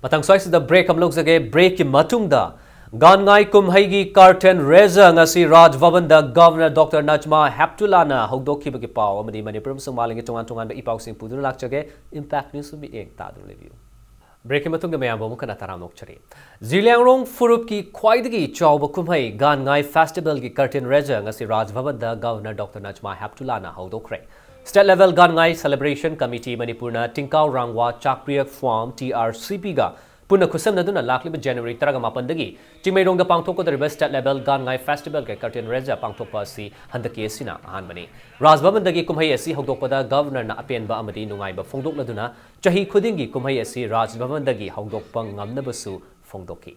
ꯃꯊꯪ ꯁ꯭ꯋꯥꯏꯁꯤꯗ break ꯑꯃ ꯂꯧꯖꯒꯦ꯫ Breakꯀꯤ ꯃꯇꯨꯡꯗ ꯒꯥꯟꯉꯥꯏ ꯀꯨꯝꯍꯩꯒꯤ curtain raiser ꯉꯁꯤ ꯔꯥꯖ ꯚꯕꯟꯗ Governor Doctor Najma Heptullahꯅ ꯍꯧꯗꯣꯛꯈꯤꯕꯒꯤ ꯄꯥꯎ ꯑꯃꯗꯤ ꯃꯅꯤꯄꯨꯔ ꯑꯃꯁꯨꯡ ꯃꯥꯂꯦꯝꯒꯤ ꯇꯣꯉꯥꯟ ꯇꯣꯉꯥꯟꯕ ꯏ ꯄꯥꯎꯁꯤꯡ ꯄꯨꯗꯨꯅ ꯂꯥꯛꯆꯒꯦ꯫ Impact Newsꯄꯨ ꯃꯤꯠꯌꯦꯡ ꯇꯥꯗꯨꯅ ꯂꯩꯕꯤꯌꯨ꯫ Breakꯀꯤ ꯃꯇꯨꯡꯗ ꯃꯌꯥꯝꯕꯨ ꯑꯃꯨꯛ ꯍꯟꯅ ꯇꯔꯥꯝꯅ ꯑꯣꯛꯆꯔꯤ꯫ ꯖꯤꯂꯤꯌꯥꯡꯔꯣꯡ ꯐꯨꯔꯨꯞꯀꯤ ꯈ꯭ꯋꯥꯏꯗꯒꯤ ꯆꯥꯎꯕ ꯀꯨꯝꯍꯩ ꯒꯥꯟꯉꯥꯏ Festivalꯒꯤ curtain raiser ꯉꯁꯤ ꯔꯥꯖ ꯚꯕꯟꯗ Governor Doctor Najma Heptullahꯅ ꯍꯧꯗꯣꯛꯈ꯭ꯔꯦ꯫ State Level ꯒꯥꯟꯉꯥꯏ Celebration Committee ꯃꯅꯤꯄꯨꯔꯅ ꯇꯤꯡꯀꯥꯎ ꯔꯥꯡꯋꯥ ꯆꯥꯛꯄꯤꯔꯛ Farm, TRCPꯒ ꯄꯨꯟꯅ ꯈꯨꯠꯁꯝꯅꯗꯨꯅ ꯂꯥꯛꯂꯤꯕ January ꯇꯔꯥꯃꯥꯄꯟ ꯗꯒꯤ ꯆꯤꯡꯃꯩꯔꯣꯡꯗ ꯄꯥꯡꯊꯣꯛꯀꯗꯧꯔꯤꯕ State Level ꯒꯥꯟꯉꯥꯏ Festivalꯒꯤ curtain raiser ꯄꯥꯡꯊꯣꯛꯄ ꯑꯁꯤ ꯍꯟꯗꯛꯀꯤ ꯑꯁꯤꯅ ꯑꯍꯥꯟꯕꯅꯤ꯫ ꯔꯥꯖ ꯚꯕꯟꯗꯒꯤ ꯀꯨꯝꯍꯩ ꯑꯁꯤ ꯍꯧꯗꯣꯛꯄꯗ Governorꯅ ꯑꯄꯦꯟꯕ ꯑꯃꯗꯤ ꯅꯨꯡꯉꯥꯏꯕ ꯐꯣꯡꯗꯣꯛꯂꯗꯨꯅ ꯆꯍꯤ ꯈꯨꯗꯤꯡꯒꯤ ꯀꯨꯝꯍꯩ ꯑꯁꯤ ꯔꯥꯖ ꯚꯕꯟꯗꯒꯤ ꯍꯧꯗꯣꯛꯄ ꯉꯝꯅꯕꯁꯨ ꯐꯣꯡꯗꯣꯛꯈꯤ꯫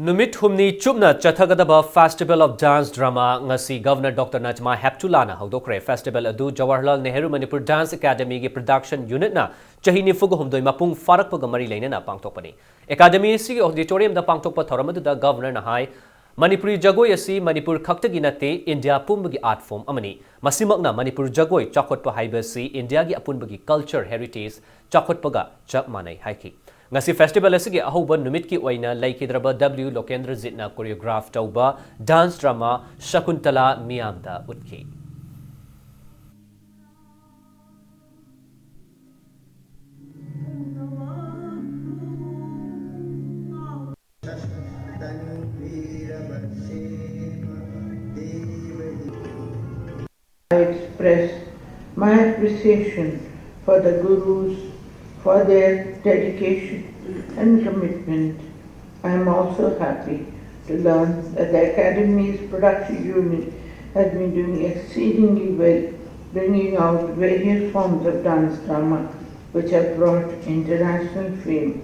ꯅꯨꯃꯤꯠ ꯍꯨꯝꯅꯤ ꯆꯨꯞꯅ ꯆꯠꯊꯒꯗꯕ Festival of Dance Drama ꯉꯁꯤ Governor Doctor Najma Heptullahꯅ ꯍꯧꯗꯣꯛꯈ꯭ꯔꯦ꯫ Festival ꯑꯗꯨ Jawaharlal Nehru Manipur Dance Academyꯒꯤ production unitꯅ ꯆꯍꯤ ꯅꯤꯐꯨꯒ ꯍꯨꯝꯗꯣꯏ ꯃꯄꯨꯡ ꯐꯥꯔꯛꯄꯒ ꯃꯔꯤ ꯂꯩꯅꯅ ꯄꯥꯡꯊꯣꯛꯄꯅꯤ꯫ Academy ꯑꯁꯤꯒꯤ auditoriumꯗ ꯄꯥꯡꯊꯣꯛꯄ ꯊꯧꯔꯝ ꯑꯗꯨꯗ Governorꯅ ꯍꯥꯏ, ꯃꯅꯤꯄꯨꯔꯤ ꯖꯒꯣꯏ ꯑꯁꯤ ꯃꯅꯤꯄꯨꯔ ꯈꯛꯇꯒꯤ ꯅꯠꯇꯦ, ꯏꯟꯗꯤꯌꯥ ꯄꯨꯝꯕꯒꯤ art form ꯑꯃꯅꯤ꯫ ꯃꯁꯤꯃꯛꯅ ꯃꯅꯤꯄꯨꯔ ꯖꯒꯣꯏ ꯆꯥꯎꯈꯠꯄ ꯍꯥꯏꯕꯁꯤ ꯏꯟꯗꯤꯌꯥꯒꯤ ꯑꯄꯨꯟꯕꯒꯤ culture heritage ꯆꯥꯎꯈꯠꯄꯒ ꯆꯞ ꯃꯥꯟꯅꯩ ꯍꯥꯏꯈꯤ꯫ ꯉꯁꯤ festival ꯑꯁꯤꯒꯤ ꯑꯍꯧꯕ ꯅꯨꯃꯤꯠꯀꯤ ꯑꯣꯏꯅ ꯂꯩꯈꯤꯗ꯭ꯔꯕ W ꯂꯣꯀꯦꯟꯗ꯭ꯔꯖꯤꯠꯅ choreograph ꯇꯧꯕ dance drama ꯁꯀꯨꯟꯇꯂꯥ ꯃꯤꯌꯥꯝꯗ ꯎꯠꯈꯤ꯫ I express my appreciation for the Gurus for their dedication and commitment. I am also happy to learn that the Academy's production unit has been doing exceedingly well, bringing out various forms of dance drama which have brought international fame.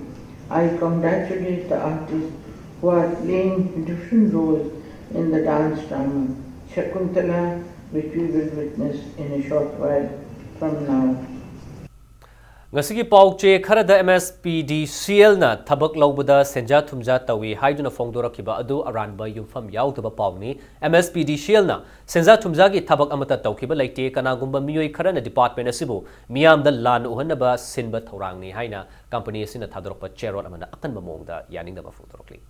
I congratulate the artists who are playing different roles in the dance drama Shakuntala, which we will witness in a short while from now. ꯉꯁꯤꯒꯤ ꯄꯥꯎ ꯆꯦ ꯈꯔꯗ MSPDCLꯅ ꯊꯕꯛ ꯂꯧꯕꯗ ꯁꯦꯟꯖꯥ ꯊꯨꯝꯖꯥ ꯇꯧꯏ ꯍꯥꯏꯗꯨꯅ ꯐꯣꯡꯗꯣꯔꯛꯈꯤꯕ ꯑꯗꯨ ꯑꯔꯥꯟꯕ ꯌꯨꯝꯐꯝ ꯌꯥꯎꯗꯕ ꯄꯥꯎꯅꯤ꯫ MSPDCLꯅ ꯁꯦꯟꯖꯥ ꯊꯨꯝꯖꯥꯒꯤ ꯊꯕꯛ ꯑꯃꯠꯇ ꯇꯧꯈꯤꯕ ꯂꯩꯇꯦ, ꯀꯅꯥꯒꯨꯝꯕ ꯃꯤꯑꯣꯏ ꯈꯔꯅ department ꯑꯁꯤꯕꯨ ꯃꯤꯌꯥꯝꯗ ꯂꯥꯟꯅ ꯎꯍꯟꯅꯕ ꯁꯤꯟꯕ ꯊꯧꯔꯥꯡꯅꯤ ꯍꯥꯏꯅ company ꯑꯁꯤꯅ ꯊꯥꯗꯣꯔꯛꯄ ꯆꯦꯔꯣꯜ ꯑꯃꯅ ꯑꯀꯟꯕ ꯃꯑꯣꯡꯗ ꯌꯥꯅꯤꯡꯗꯕ ꯐꯣꯡꯗꯣꯔꯛꯂꯤ꯫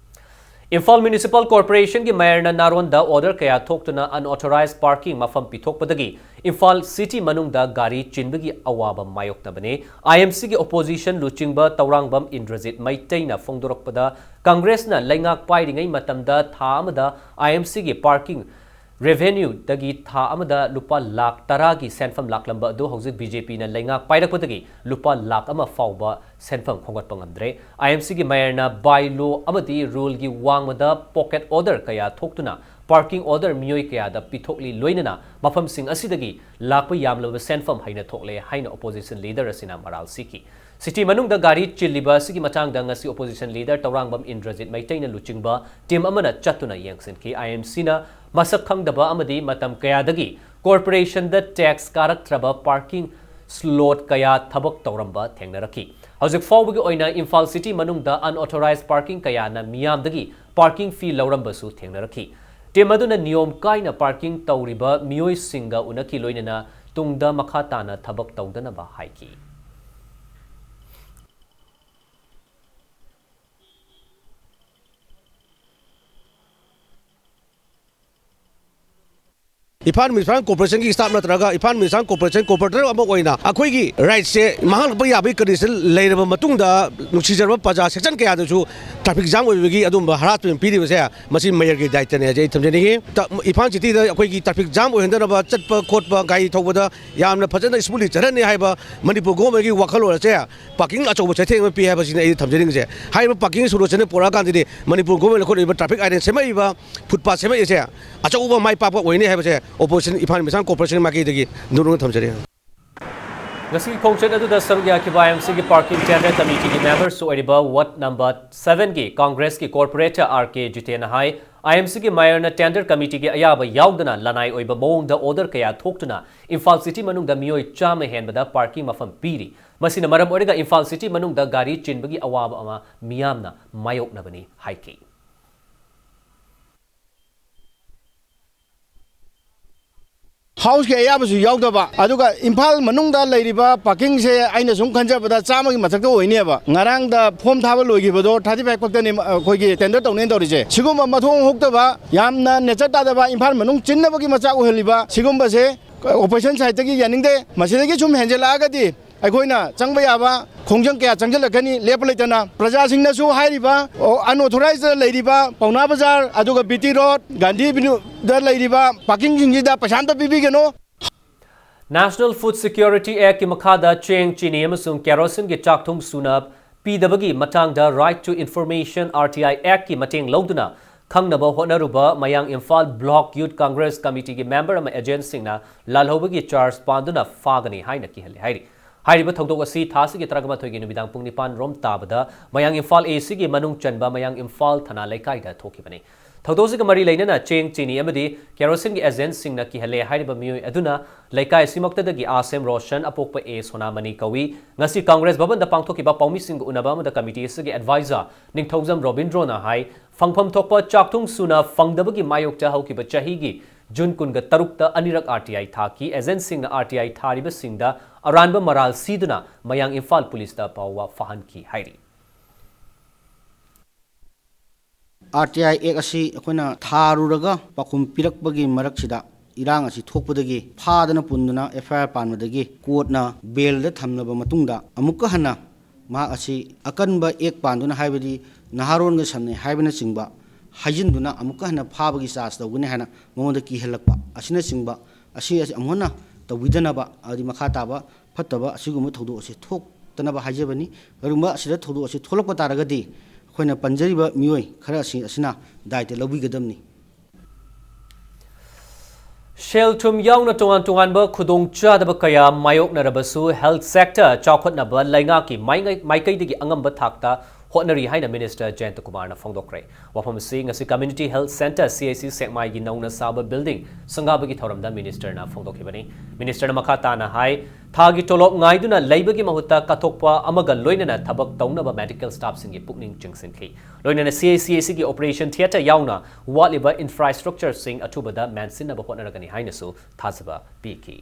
ꯏꯝꯐꯥꯜ Municipal Corporationꯒꯤ ꯃꯦꯌꯔꯅ ꯅꯥꯔꯣꯟꯗ order ꯀꯌꯥ ꯊꯣꯛꯇꯨꯅ unauthorized parking ꯃꯐꯝ ꯄꯤꯊꯣꯛꯄꯗꯒꯤ ꯏꯝꯐꯥꯜ city ꯃꯅꯨꯡꯗ ꯒꯥꯔꯤ ꯆꯤꯟꯕꯒꯤ ꯑꯋꯥꯕ ꯃꯥꯌꯣꯛꯅꯕꯅꯤ꯫ IMCꯒꯤ opposition ꯂꯨꯆꯤꯡꯕ ꯇꯧꯔꯥꯡꯕꯝ ꯏꯟꯗ꯭ꯔꯖꯤꯠ ꯃꯩꯇꯩꯅ ꯐꯣꯡꯗꯣꯔꯛꯄꯗ, ꯀꯪꯒ꯭ꯔꯦꯁꯅ ꯂꯩꯉꯥꯛ ꯄꯥꯏꯔꯤꯉꯩ ꯃꯇꯝꯗ ꯊꯥ ꯑꯃꯗ IMCꯒꯤ parking revenueꯗꯒꯤ ꯊꯥ ꯑꯃꯗ ꯂꯨꯄꯥ ꯂꯥꯈ ꯇꯔꯥꯒꯤ ꯁꯦꯟꯐꯝ ꯂꯥꯛꯂꯝꯕ ꯑꯗꯨ ꯍꯧꯖꯤꯛ BJPꯅ ꯂꯩꯉꯥꯛ ꯄꯥꯏꯔꯛꯄꯗꯒꯤ ꯂꯨꯄꯥ ꯂꯥꯈ ꯑꯃ ꯐꯥꯎꯕ ꯁꯦꯟꯐꯝ ꯈꯣꯝꯒꯠꯄ ꯉꯝꯗ꯭ꯔꯦ꯫ IMCꯒꯤ ꯃꯦꯌꯔꯅ by law ꯑꯃꯗꯤ ruleꯒꯤ ꯋꯥꯡꯃꯗ pocket order ꯀꯌꯥ ꯊꯣꯛꯇꯨꯅ parking order ꯃꯤꯑꯣꯏ ꯀꯌꯥꯗ ꯄꯤꯊꯣꯛꯂꯤ, ꯂꯣꯏꯅꯅ ꯃꯐꯝꯁꯤꯡ ꯑꯁꯤꯗꯒꯤ ꯂꯥꯛꯄ ꯌꯥꯝꯂꯕ ꯁꯦꯟꯐꯝ ꯍꯩꯅ ꯊꯣꯛꯂꯦ ꯍꯥꯏꯅ opposition leader ꯑꯁꯤꯅ ꯃꯔꯥꯜ ꯁꯤꯈꯤ꯫ City ꯃꯅꯨꯡꯗ ꯒꯥꯔꯤ ꯆꯤꯜꯂꯤꯕ ꯑꯁꯤꯒꯤ ꯃꯇꯥꯡꯗ ꯉꯁꯤ opposition leader ꯇꯧꯔꯥꯡꯕꯝ ꯏꯟꯗ꯭ꯔꯖꯤꯠ ꯃꯩꯇꯩꯅ ꯂꯨꯆꯤꯡꯕ team ꯑꯃꯅ ꯆꯠꯇꯨꯅ ꯌꯦꯡꯁꯤꯟꯈꯤ꯫ IMCꯅ ꯃꯁꯛ ꯈꯪꯗꯕ ꯑꯃꯗꯤ ꯃꯇꯝ ꯀꯌꯥꯗꯒꯤ corporationꯗ tax ꯀꯥꯔꯛꯇ꯭ꯔꯕ parking slot ꯀꯌꯥ ꯊꯕꯛ ꯇꯧꯔꯝꯕ ꯊꯦꯡꯅꯔꯛꯈꯤ꯫ ꯍꯧꯖꯤꯛ ꯐꯥꯎꯕꯒꯤ ꯑꯣꯏꯅ ꯏꯝꯐꯥꯜ city ꯃꯅꯨꯡꯗ unauthorized parking ꯀꯌꯥꯅ ꯃꯤꯌꯥꯝꯗꯒꯤ parking fee ꯂꯧꯔꯝꯕꯁꯨ ꯊꯦꯡꯅꯔꯛꯈꯤ꯫ Team ꯑꯗꯨꯅ ꯅꯤꯌꯣꯝ ꯀꯥꯏꯅ parking ꯇꯧꯔꯤꯕ ꯃꯤꯑꯣꯏꯁꯤꯡꯒ ꯎꯅꯈꯤ, ꯂꯣꯏꯅꯅ ꯇꯨꯡꯗ ꯃꯈꯥ ꯇꯥꯅ ꯊꯕꯛ ꯇꯧꯗꯅꯕ ꯍꯥꯏꯈꯤ꯫ ꯏꯝꯐꯥꯜ Municipal Corporationꯒꯤ staff ꯅꯠꯇ꯭ꯔꯒ ꯏꯝꯐꯥꯜ Municipal Corporation corporator ꯑꯃ ꯑꯣꯏꯅ ꯑꯩꯈꯣꯏꯒꯤ rightꯁꯦ ꯃꯥꯡꯍꯜꯂꯛꯄ ꯌꯥꯕꯒꯤ condition ꯂꯩꯔꯕ ꯃꯇꯨꯡꯗ, ꯅꯨꯡꯁꯤꯖꯔꯕ ꯄ꯭ꯔꯖꯥ section ꯀꯌꯥꯗꯁꯨ traffic jam ꯑꯣꯏꯕꯒꯤ ꯑꯗꯨꯝꯕ harassment ꯄꯤꯔꯤꯕꯁꯦ, ꯃꯁꯤ mayorꯒꯤ ꯗꯥꯏꯇꯅꯦ ꯍꯥꯏꯁꯦ ꯑꯩ ꯊꯝꯖꯅꯤꯡꯉꯤ꯫ ꯇ-, ꯏꯝꯐꯥꯜ cityꯗ ꯑꯩꯈꯣꯏꯒꯤ traffic jam ꯑꯣꯏꯍꯟꯗꯅꯕ, ꯆꯠꯄ ꯈꯣꯠꯄ ꯒꯥꯔꯤ ꯊꯧꯕꯗ ꯌꯥꯝꯅ ꯐꯖꯅ smoothly ꯆꯠꯍꯟꯅꯤ ꯍꯥꯏꯕ ꯃꯅꯤꯄꯨꯔ governmentꯀꯤ ꯋꯥꯈꯜꯂꯣꯟ ꯑꯁꯦ parking ꯑꯆꯧꯕ ꯆꯩꯊꯦꯡ ꯑꯃ ꯄꯤ ꯍꯥꯏꯕꯁꯤꯅꯤ ꯑꯩꯅ ꯊꯝꯖꯅꯤꯡꯉꯤꯁꯦ꯫ ꯍꯥꯏꯔꯤꯕ parking solutionꯁꯦ ꯄꯨꯔꯛꯑꯀꯥꯟꯗꯗꯤ Manipur government ꯂꯧꯈꯠꯂꯛꯏꯕ traffic awareness ꯁꯦꯝꯃꯛꯏꯕ, footpath ꯁꯦꯝꯃꯛꯏꯁꯦ ꯑꯆꯧꯕ ꯃꯥꯏ ꯄꯥꯛꯄ ꯑꯣꯏꯅꯤ ꯍꯥꯏꯕꯁꯦ opposition, ꯏꯝꯐꯥꯜ Municipal Corporation ꯃꯥꯏꯀꯩꯗꯒꯤ ꯅꯣꯛꯅ ꯊꯝꯖꯔꯤ꯫ ꯉꯁꯤꯒꯤ ꯈꯣꯡꯆꯠ ꯑꯗꯨꯗ ꯁꯔꯨꯛ ꯌꯥꯈꯤꯕ ꯑꯥꯏ ꯑꯦꯝ ꯁꯤꯒꯤ parking tender committeeꯒꯤ memberꯁꯨ ꯑꯣꯏꯔꯤꯕ ward number sevenꯒꯤ Congressꯀꯤ corporator ꯑꯥꯔ ꯀꯦ ꯖꯤꯇꯦꯟꯅ ꯍꯥꯏ, ꯑꯥꯏ ꯑꯦꯝ ꯁꯤꯒꯤ mayorꯅ tender committeeꯒꯤ ꯑꯌꯥꯕ ꯌꯥꯎꯗꯅ ꯂꯅꯥꯏ ꯑꯣꯏꯕ ꯃꯑꯣꯡꯗ order ꯀꯌꯥ ꯊꯣꯛꯇꯨꯅ ꯏꯝꯐꯥꯜ city ꯃꯅꯨꯡꯗ ꯃꯤꯑꯣꯏ ꯆꯥꯝꯃ ꯍꯦꯟꯕꯗ parking ꯃꯐꯝ ꯄꯤꯔꯤ꯫ ꯃꯁꯤꯅ ꯃꯔꯝ ꯑꯣꯏꯔꯒ ꯏꯝꯐꯥꯜ city ꯃꯅꯨꯡꯗ ꯒꯥꯔꯤ ꯆꯤꯟꯕꯒꯤ ꯑꯋꯥꯕ ꯑꯃ ꯃꯤꯌꯥꯝꯅ ꯃꯥꯌꯣꯛꯅꯕꯅꯤ ꯍꯥꯏꯈꯤ꯫ Houseꯀꯤ ꯑꯌꯥꯕꯁꯨ ꯌꯥꯎꯗꯕ, ꯑꯗꯨꯒ ꯏꯝꯐꯥꯜ ꯃꯅꯨꯡꯗ ꯂꯩꯔꯤꯕ parkingꯁꯦ ꯑꯩꯅ ꯁꯨꯝ ꯈꯟꯖꯕꯗ ꯆꯥꯝꯃꯒꯤ ꯃꯊꯛꯇ ꯑꯣꯏꯅꯦꯕ꯫ ꯉꯔꯥꯡꯗ form ꯊꯥꯕ ꯂꯣꯏꯈꯤꯕꯗꯣ thirty five ꯈꯛꯇꯅꯤ ꯑꯩꯈꯣꯏꯒꯤ tender ꯇꯧꯅꯦꯅ ꯇꯧꯔꯤꯁꯦ꯫ ꯁꯤꯒꯨꯝꯕ ꯃꯊꯣꯡ ꯍꯨꯛꯇꯕ, ꯌꯥꯝꯅ nature ꯇꯥꯗꯕ, ꯏꯝꯐꯥꯜ ꯃꯅꯨꯡ ꯆꯤꯟꯅꯕꯒꯤ ꯃꯆꯥꯛ ꯑꯣꯏꯍꯜꯂꯤꯕ ꯁꯤꯒꯨꯝꯕꯁꯦ opposition sideꯇꯒꯤ ꯌꯥꯅꯤꯡꯗꯦ꯫ ꯃꯁꯤꯗꯒꯤ ꯁꯨꯝ ꯍꯦꯟꯖꯜꯂꯛꯑꯒꯗꯤ ꯑꯩꯈꯣꯏꯅ ꯆꯪꯕ ꯌꯥꯕ ꯈꯣꯡꯖꯪ ꯀꯌꯥ ꯆꯪꯁꯤꯜꯂꯛꯀꯅꯤ ꯂꯦꯞꯄ ꯂꯩꯇꯅ꯫ ꯄ꯭ꯔꯖꯥꯁꯤꯡꯅꯁꯨ ꯍꯥꯏꯔꯤꯕ, ꯑꯣ, unauthorized ꯂꯩꯔꯤꯕ ꯄꯥꯎꯅꯥ ꯕꯖꯥꯔ ꯑꯗꯨꯒ ꯕꯤ ꯇꯤ ꯔꯣꯗ, ꯒꯥꯟꯙꯤ ꯑꯦꯚꯦꯅ꯭ꯌꯨꯗ ꯂꯩꯔꯤꯕ parkingꯁꯤꯡꯁꯤꯗ ꯄꯩꯁꯥ ꯑꯝꯇ ꯄꯤꯕꯤꯒꯅꯨ꯫ National Food Security Actꯀꯤ ꯃꯈꯥꯗ ꯆꯦꯡ, ꯆꯤꯅꯤ ꯑꯃꯁꯨꯡ keroseneꯒꯤ ꯆꯥꯛꯊꯨꯡ ꯁꯨꯅ ꯄꯤꯗꯕꯒꯤ ꯃꯇꯥꯡꯗ Right to Information, R T I Actꯀꯤ ꯃꯇꯦꯡ ꯂꯧꯗꯨꯅ ꯈꯪꯅꯕ ꯍꯣꯠꯅꯔꯨꯕ ꯃꯌꯥꯡ Imphal Block Youth Congress Committeeꯒꯤ member ꯑꯃ agentꯁꯤꯡꯅ ꯂꯥꯜꯍꯧꯕꯒꯤ charge ꯄꯥꯟꯗꯨꯅ ꯐꯥꯒꯅꯤ ꯍꯥꯏꯅ ꯀꯤꯍꯜꯂꯤ ꯍꯥꯏꯔꯤ꯫ ꯍꯥꯏꯔꯤꯕ ꯊꯧꯗꯣꯛ ꯑꯁꯤ ꯊꯥꯁꯤꯒꯤ ꯇꯔꯥꯃꯥꯊꯣꯏꯒꯤ ꯅꯨꯃꯤꯗꯥꯡ ꯄꯨꯡ ꯅꯤꯄꯥꯟ ꯔꯣꯝ ꯇꯥꯕꯗ ꯃꯌꯥꯡ ꯏꯝꯐꯥꯜ ACꯒꯤ ꯃꯅꯨꯡ ꯆꯟꯕ ꯃꯌꯥꯡ ꯏꯝꯐꯥꯜ ꯊꯅꯥ ꯂꯩꯀꯥꯏꯗ ꯊꯣꯛꯈꯤꯕꯅꯤ꯫ ꯊꯧꯗꯣꯛꯁꯤꯒ ꯃꯔꯤ ꯂꯩꯅꯅ ꯆꯦꯡ, ꯆꯤꯅꯤ ꯑꯃꯗꯤ keroseneꯒꯤ agentꯁꯤꯡꯅ ꯀꯤꯍꯜꯂꯦ ꯍꯥꯏꯔꯤꯕ ꯃꯤꯑꯣꯏ ꯑꯗꯨꯅ ꯂꯩꯀꯥꯏ ꯑꯁꯤꯃꯛꯇꯗꯒꯤ ꯑꯥꯁꯦꯝ ꯔꯣꯁꯟ, ꯑꯄꯣꯛꯄ ꯑꯦ ꯁꯣꯅꯥꯃꯅꯤ ꯀꯧꯏ꯫ ꯉꯁꯤ ꯀꯪꯒ꯭ꯔꯦꯁ ꯚꯕꯟꯗ ꯄꯥꯡꯊꯣꯛꯈꯤꯕ ꯄꯥꯎꯃꯤꯁꯤꯡꯒ ꯎꯅꯕ ꯑꯃꯗ committee ꯑꯁꯤꯒꯤ advisor ꯅꯤꯡꯊꯧꯖꯝ ꯔꯣꯕꯤꯟꯗ꯭ꯔꯣꯅ ꯍꯥꯏ, ꯐꯪꯐꯝ ꯊꯣꯛꯄ ꯆꯥꯛꯊꯨꯡ ꯁꯨꯅ ꯐꯪꯗꯕꯒꯤ ꯃꯥꯌꯣꯛꯇ ꯍꯧꯈꯤꯕ ꯆꯍꯤꯒꯤ ꯖꯨꯟ ꯀꯨꯟꯒ ꯇꯔꯨꯛꯇ ꯑꯅꯤꯔꯛ R T I ꯊꯥꯈꯤ꯫ Agentꯁꯤꯡꯅ R T I ꯊꯥꯔꯤꯕꯁꯤꯡꯗ ꯑꯔꯥꯟꯕ ꯃꯔꯥꯜ ꯁꯤꯗꯨꯅ ꯃꯌꯥꯡ ꯏꯝꯐꯥꯜ ꯄꯨꯂꯤꯁꯇ ꯐꯥꯎꯕ ꯐꯥꯍꯟꯈꯤ ꯍꯥꯏꯔꯤ꯫ R T I Act ꯑꯁꯤ ꯑꯩꯈꯣꯏꯅ ꯊꯥꯔꯨꯔꯒ ꯄꯥꯎꯈꯨꯝ ꯄꯤꯔꯛꯄꯒꯤ ꯃꯔꯛꯁꯤꯗ ꯏꯔꯥꯡ ꯑꯁꯤ ꯊꯣꯛꯄꯗꯒꯤ ꯐꯥꯗꯅ ꯄꯨꯟꯗꯨꯅ F I R ꯄꯥꯟꯕꯗꯒꯤ ꯀꯣꯔꯠꯅ ꯕꯦꯜꯗ ꯊꯝꯂꯕ ꯃꯇꯨꯡꯗ ꯑꯃꯨꯛꯀ ꯍꯟꯅ ꯃꯍꯥꯛ ꯑꯁꯤ ꯑꯀꯟꯕ ꯑꯦꯛ ꯄꯥꯟꯗꯨꯅ, ꯍꯥꯏꯕꯗꯤ ꯅꯍꯥꯔꯣꯟꯒ ꯁꯝꯅꯩ ꯍꯥꯏꯕꯅꯆꯤꯡꯕ ꯍꯥꯏꯖꯤꯟꯗꯨꯅ ꯑꯃꯨꯛꯀ ꯍꯟꯅ ꯐꯥꯕꯒꯤ ꯆꯥꯔꯖ ꯇꯧꯒꯅꯤ ꯍꯥꯏꯅ ꯃꯉꯣꯟꯗ ꯀꯤꯍꯜꯂꯛꯄ ꯑꯁꯤꯅꯆꯤꯡꯕ ꯑꯁꯤ ꯑꯁꯤ ꯑꯃꯨꯛ ꯍꯟꯅ ꯇꯧꯕꯤꯗꯅꯕ, ꯑꯃꯗꯤ ꯃꯈꯥ ꯇꯥꯕ ꯐꯠꯇꯕ ꯑꯁꯤꯒꯨꯝꯕ ꯊꯧꯗꯣꯛ ꯑꯁꯤ ꯊꯣꯛꯇꯅꯕ ꯍꯥꯏꯖꯕꯅꯤ꯫ ꯀꯔꯤꯒꯨꯝꯕ ꯑꯁꯤꯗ ꯊꯧꯗꯣꯛ ꯑꯁꯤ ꯊꯣꯛꯂꯛꯄ ꯇꯥꯔꯒꯗꯤ ꯑꯩꯈꯣꯏꯅ ꯄꯟꯖꯔꯤꯕ ꯃꯤꯑꯣꯏ ꯈꯔ ꯑꯁꯤ ꯑꯁꯤꯅ ꯗꯥꯏꯇ ꯂꯧꯕꯤꯒꯗꯕꯅꯤ꯫ ꯁꯦꯜ ꯊꯨꯝ ꯌꯥꯎꯅ ꯇꯣꯉꯥꯟ ꯇꯣꯉꯥꯟꯕ ꯈꯨꯗꯣꯡꯆꯥꯗꯕ ꯀꯌꯥ ꯃꯥꯌꯣꯛꯅꯔꯕꯁꯨ health sector ꯆꯥꯎꯈꯠꯅꯕ ꯂꯩꯉꯥꯛꯀꯤ ꯃꯥꯏꯉꯩ-, ꯃꯥꯏꯀꯩꯗꯒꯤ ꯑꯉꯝꯕ ꯊꯥꯛꯇ ꯍꯣꯠꯅꯔꯤ ꯍꯥꯏꯅ Minister ꯖꯌꯟꯇ ꯀꯨꯃꯥꯔꯅ ꯐꯣꯡꯗꯣꯛꯈ꯭ꯔꯦ꯫ ꯋꯥꯐꯝ ꯑꯁꯤ ꯉꯁꯤ Community Health Centre, C H C, ꯁꯦꯛꯃꯥꯏꯒꯤ ꯅꯧꯅ ꯁꯥꯕ building ꯁꯪꯒꯥꯕꯒꯤ ꯊꯧꯔꯝꯗ Ministerꯅ ꯐꯣꯡꯗꯣꯛꯈꯤꯕꯅꯤ꯫ Ministerꯅ ꯃꯈꯥ ꯇꯥꯅ ꯍꯥꯏ, ꯊꯥꯒꯤ ꯇꯣꯂꯣꯞ ꯉꯥꯏꯗꯨꯅ ꯂꯩꯕꯒꯤ ꯃꯍꯨꯠꯇ ꯀꯠꯊꯣꯛꯄ ꯑꯃꯒ ꯂꯣꯏꯅꯅ ꯊꯕꯛ ꯇꯧꯅꯕ medical staffꯁꯤꯡꯒꯤ ꯄꯨꯛꯅꯤꯡ ꯆꯤꯡꯁꯤꯟꯈꯤ꯫ ꯂꯣꯏꯅꯅ C H C ꯑꯁꯤꯒꯤ operation theatre ꯌꯥꯎꯅ ꯋꯥꯠꯂꯤꯕ infrastructureꯁꯤꯡ ꯑꯊꯨꯕꯗ ꯃꯦꯟꯁꯤꯟꯅꯕ ꯍꯣꯠꯅꯔꯒꯅꯤ ꯍꯥꯏꯅꯁꯨ ꯊꯥꯖꯕ ꯄꯤꯈꯤ꯫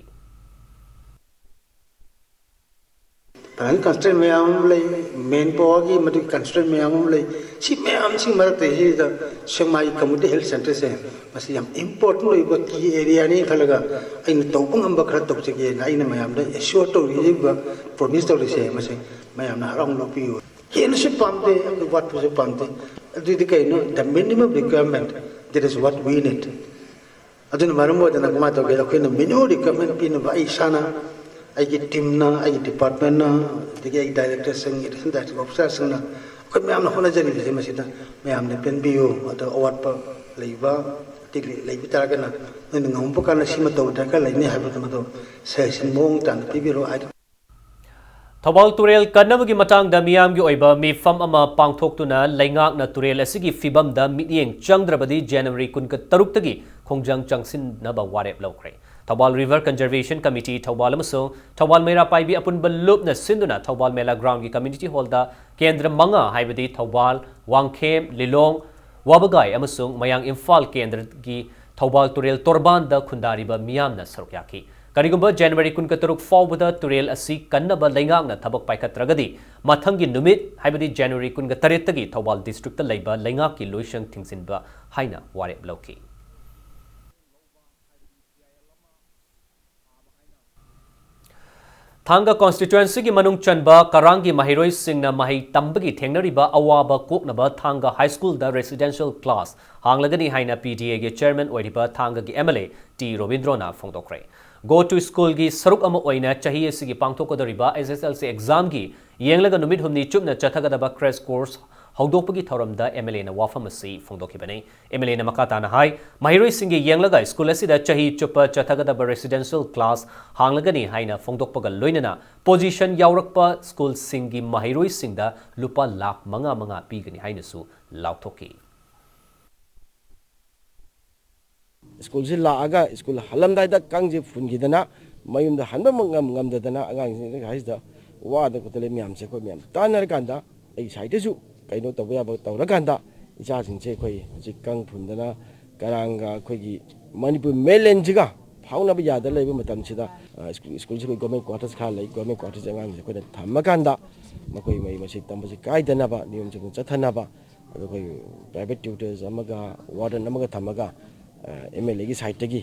Financial constraint ꯃꯌꯥꯝ ꯑꯃ ꯂꯩ, manpowerꯒꯤ ꯃꯗꯨꯒꯤ constraint ꯃꯌꯥꯝ ꯑꯃ ꯂꯩ꯫ ꯁꯤ ꯃꯌꯥꯝꯁꯤꯡ ꯃꯔꯛꯇ ꯁꯤꯗ ꯁꯦꯛꯃꯥꯏ Community Health Centreꯁꯦ ꯃꯁꯤ ꯌꯥꯝ important ꯑꯣꯏꯕ key areaꯅꯤ ꯈꯜꯂꯒ ꯑꯩꯅ ꯇꯧꯕ ꯉꯝꯕ ꯈꯔ ꯇꯧꯖꯒꯦꯅ ꯑꯩꯅ ꯃꯌꯥꯝꯗ assure ꯇꯧꯔꯤꯕ, promise ꯇꯧꯔꯤꯁꯦ ꯃꯁꯤ ꯃꯌꯥꯝꯅ ꯍꯔꯥꯎꯅ ꯂꯧꯕꯤꯌꯨ꯫ ꯍꯦꯟꯅꯁꯨ ꯄꯥꯝꯗꯦ, ꯑꯗꯨ ꯋꯥꯠꯄꯁꯨ ꯄꯥꯝꯗꯦ꯫ ꯑꯗꯨꯗꯤ ꯀꯩꯅꯣ? The minimum requirement, that is what we need. ꯑꯗꯨꯅ ꯃꯔꯝ ꯑꯣꯏꯗꯅ ꯀꯃꯥꯏꯅ ꯇꯧꯒꯦ? ꯑꯩꯈꯣꯏꯅ minimum requirement ꯄꯤꯅꯕ ꯑꯩ ꯏꯁꯥꯅ, ꯑꯩꯒꯤ teamꯅ, ꯑꯩꯒꯤ departmentꯅ, ꯑꯗꯒꯤ ꯑꯩꯒꯤ directorꯁꯤꯡ, additional director officerꯁꯤꯡꯅ ꯑꯩꯈꯣꯏ ꯃꯌꯥꯝꯅ ꯍꯣꯠꯅꯖꯔꯤꯕꯁꯦ ꯃꯁꯤꯗ ꯃꯌꯥꯝꯅ ꯄꯦꯟꯕꯤꯌꯨ꯫ ꯑꯗꯣ ꯑꯋꯥꯠꯄ ꯂꯩꯕ, ꯑꯇꯩ ꯂꯩꯕ ꯇꯥꯔꯒꯅ ꯅꯣꯏꯅ ꯉꯝꯕ ꯀꯥꯟꯗ ꯁꯤꯃ ꯇꯧꯕ ꯗꯔꯀꯥꯔ ꯂꯩꯅꯤ ꯍꯥꯏꯕꯗꯨ ꯃꯗꯨ suggestion ꯃꯑꯣꯡ ꯇꯥꯅ ꯄꯤꯕꯤꯔꯣ ꯍꯥꯏꯗꯤ꯫ ꯊꯧꯕꯥꯜ ꯇꯨꯔꯦꯜ ꯀꯟꯅꯕꯒꯤ ꯃꯇꯥꯡꯗ ꯃꯤꯌꯥꯝꯒꯤ ꯑꯣꯏꯕ ꯃꯤꯐꯝ ꯑꯃ ꯄꯥꯡꯊꯣꯛꯇꯨꯅ ꯂꯩꯉꯥꯛꯅ ꯇꯨꯔꯦꯜ ꯑꯁꯤꯒꯤ ꯐꯤꯕꯝꯗ ꯃꯤꯠꯌꯦꯡ ꯆꯪꯗ꯭ꯔꯕꯗꯤ January ꯀꯨꯟꯇꯔꯨꯛꯇꯒꯤ ꯈꯣꯡꯖꯪ ꯆꯪꯁꯤꯟꯅꯕ ꯋꯥꯔꯦꯞ ꯂꯧꯈ꯭ꯔꯦ꯫ Thoubal River Conservation Committee Thoubal ꯑꯃꯁꯨꯡ ꯊꯧꯕꯥꯜ ꯃꯩꯔꯥ ꯄꯥꯏꯕꯤ ꯑꯄꯨꯟꯕ ꯂꯨꯞꯅ ꯁꯤꯟꯗꯨꯅ ꯊꯧꯕꯥꯜ ꯃꯦꯂꯥ groundꯒꯤ community hallꯗ ꯀꯦꯟꯗ꯭ꯔ ꯃꯉꯥ, ꯍꯥꯏꯕꯗꯤ ꯊꯧꯕꯥꯜ, ꯋꯥꯡꯈꯦꯝ, ꯂꯤꯂꯣꯡ, ꯋꯥꯕꯒꯥꯏ ꯑꯃꯁꯨꯡ ꯃꯌꯥꯡ ꯏꯝꯐꯥꯜ ꯀꯦꯟꯗ꯭ꯔꯒꯤ ꯊꯧꯕꯥꯜ ꯇꯨꯔꯦꯜ ꯇꯣꯔꯕꯥꯟꯗ ꯈꯨꯟꯗꯥꯔꯤꯕ ꯃꯤꯌꯥꯝꯅ ꯁꯔꯨꯛ ꯌꯥꯈꯤ꯫ ꯀꯔꯤꯒꯨꯝꯕ January ꯀꯨꯟꯇꯔꯨꯛ ꯐꯥꯎꯕꯗ ꯇꯨꯔꯦꯜ ꯑꯁꯤ ꯀꯟꯅꯕ ꯂꯩꯉꯥꯛꯅ ꯊꯕꯛ ꯄꯥꯏꯈꯠꯇ꯭ꯔꯒꯗꯤ ꯃꯊꯪꯒꯤ ꯅꯨꯃꯤꯠ, ꯍꯥꯏꯕꯗꯤ January ꯀꯨꯟꯇꯔꯦꯠꯇꯒꯤ ꯊꯧꯕꯥꯜ districtꯇ ꯂꯩꯕ ꯂꯩꯉꯥꯛꯀꯤ ꯂꯣꯏꯁꯪ ꯊꯤꯡꯖꯤꯟꯕ ꯍꯥꯏꯅ ꯋꯥꯔꯦꯞ ꯂꯧꯈꯤ꯫ ꯊꯥꯡꯒ constituencyꯒꯤ ꯃꯅꯨꯡ ꯆꯟꯕ ꯀꯔꯥꯡꯒꯤ ꯃꯍꯩꯔꯣꯏꯁꯤꯡꯅ ꯃꯍꯩ ꯇꯝꯕꯒꯤ ꯊꯦꯡꯅꯔꯤꯕ ꯑꯋꯥꯕ ꯀꯣꯛꯅꯕ ꯊꯥꯡꯒ High Schoolꯗ residential class ꯍꯥꯡꯂꯒꯅꯤ ꯍꯥꯏꯅ P D Aꯒꯤ chairman ꯑꯣꯏꯔꯤꯕ ꯊꯥꯡꯒꯒꯤ M L A ꯇꯤ ꯔꯣꯕꯤꯟꯗ꯭ꯔꯣꯅ ꯐꯣꯡꯗꯣꯛꯈ꯭ꯔꯦ꯫ Go to Schoolꯒꯤ ꯁꯔꯨꯛ ꯑꯃ ꯑꯣꯏꯅ ꯆꯍꯤ ꯑꯁꯤꯒꯤ ꯄꯥꯡꯊꯣꯛꯀꯗꯧꯔꯤꯕ S S L C examꯒꯤ ꯌꯦꯡꯂꯒ ꯅꯨꯃꯤꯠ ꯍꯨꯝꯅꯤ ꯆꯨꯞꯅ ꯆꯠꯊꯒꯗꯕ crash course ꯍꯧꯗꯣꯛꯄꯒꯤ ꯊꯧꯔꯝꯗ ꯑꯦꯝ ꯑꯦꯜ ꯑꯦꯅ ꯋꯥꯐꯝ ꯑꯁꯤ ꯐꯣꯡꯗꯣꯛꯈꯤꯕꯅꯤ꯫ ꯑꯦꯝ ꯑꯦꯜ ꯑꯦꯅ ꯃꯈꯥ ꯇꯥꯅ ꯍꯥꯏ, ꯃꯍꯩꯔꯣꯏꯁꯤꯡꯒꯤ ꯌꯦꯡꯂꯒ ꯁ꯭ꯀꯨꯜ ꯑꯁꯤꯗ ꯆꯍꯤ ꯆꯨꯞꯄ ꯆꯠꯊꯒꯗꯕ residential class ꯍꯥꯡꯂꯒꯅꯤ ꯍꯥꯏꯅ ꯐꯣꯡꯗꯣꯛꯄꯒ ꯂꯣꯏꯅꯅ position ꯌꯥꯎꯔꯛꯄ ꯁ꯭ꯀꯨꯜꯁꯤꯡꯒꯤ ꯃꯍꯩꯔꯣꯏꯁꯤꯡꯗ ꯂꯨꯄꯥ ꯂꯥꯈ ꯃꯉꯥ ꯃꯉꯥ ꯄꯤꯒꯅꯤ ꯍꯥꯏꯅꯁꯨ ꯂꯥꯎꯊꯣꯛꯈꯤ꯫ ꯁ꯭ꯀꯨꯜꯁꯤ ꯂꯥꯛꯑꯒ ꯁ꯭ꯀꯨꯜ ꯍꯜꯂꯝꯗꯥꯏꯗ ꯀꯥꯡꯁꯦ ꯐꯨꯟꯈꯤꯗꯅ ꯃꯌꯨꯝꯗ ꯍꯟꯕꯃꯛ ꯉꯝ-, ꯉꯝꯗꯗꯅ ꯑꯉꯥꯡꯁꯤꯡ ꯍꯥꯏꯁꯤꯗ ꯋꯥꯗ ꯈꯣꯠꯇ ꯂꯩ ꯃꯌꯥꯝꯁꯦ ꯑꯩꯈꯣꯏ ꯃꯌꯥꯝ ꯇꯥꯟꯅꯔꯀꯥꯟꯗ ꯑꯩ ꯁꯥꯏꯠꯇꯁꯨ ꯀꯩꯅꯣ ꯇꯧꯕ ꯌꯥꯕ ꯇꯧꯔꯀꯥꯟꯗ ꯏꯆꯥꯁꯤꯡꯁꯦ ꯑꯩꯈꯣꯏ ꯍꯧꯖꯤꯛ ꯀꯥꯡ ꯐꯨꯟꯗꯅ ꯀꯔꯥꯡꯒ ꯑꯩꯈꯣꯏꯒꯤ ꯃꯅꯤꯄꯨꯔ mainlandꯁꯤꯒ ꯐꯥꯎꯅꯕ ꯌꯥꯗ ꯂꯩꯕ ꯃꯇꯝꯁꯤꯗ, ꯑ, ꯁ꯭ꯀꯨꯜ, ꯁ꯭ꯀꯨꯜꯁꯤ ꯑꯩꯈꯣꯏ government quarters ꯈꯔ ꯂꯩ꯫ Government quarters ꯑꯉꯥꯡꯁꯦ ꯑꯩꯈꯣꯏꯅ ꯊꯝꯃꯀꯥꯟꯗ ꯃꯈꯣꯏ ꯃꯍꯩ ꯃꯁꯤꯡ ꯇꯝꯕꯁꯤ ꯀꯥꯏꯗꯅꯕ, ꯅꯤꯌꯣꯝ ꯆꯨꯝꯅ ꯆꯠꯊꯅꯕ, ꯑꯗꯣ ꯑꯩꯈꯣꯏ private tutors ꯑꯃꯒ warden ꯑꯃꯒ ꯊꯝꯃꯒ, ꯑ, ꯑꯦꯝ ꯑꯦꯜ ꯑꯦꯒꯤ ꯁꯥꯏꯠꯇꯒꯤ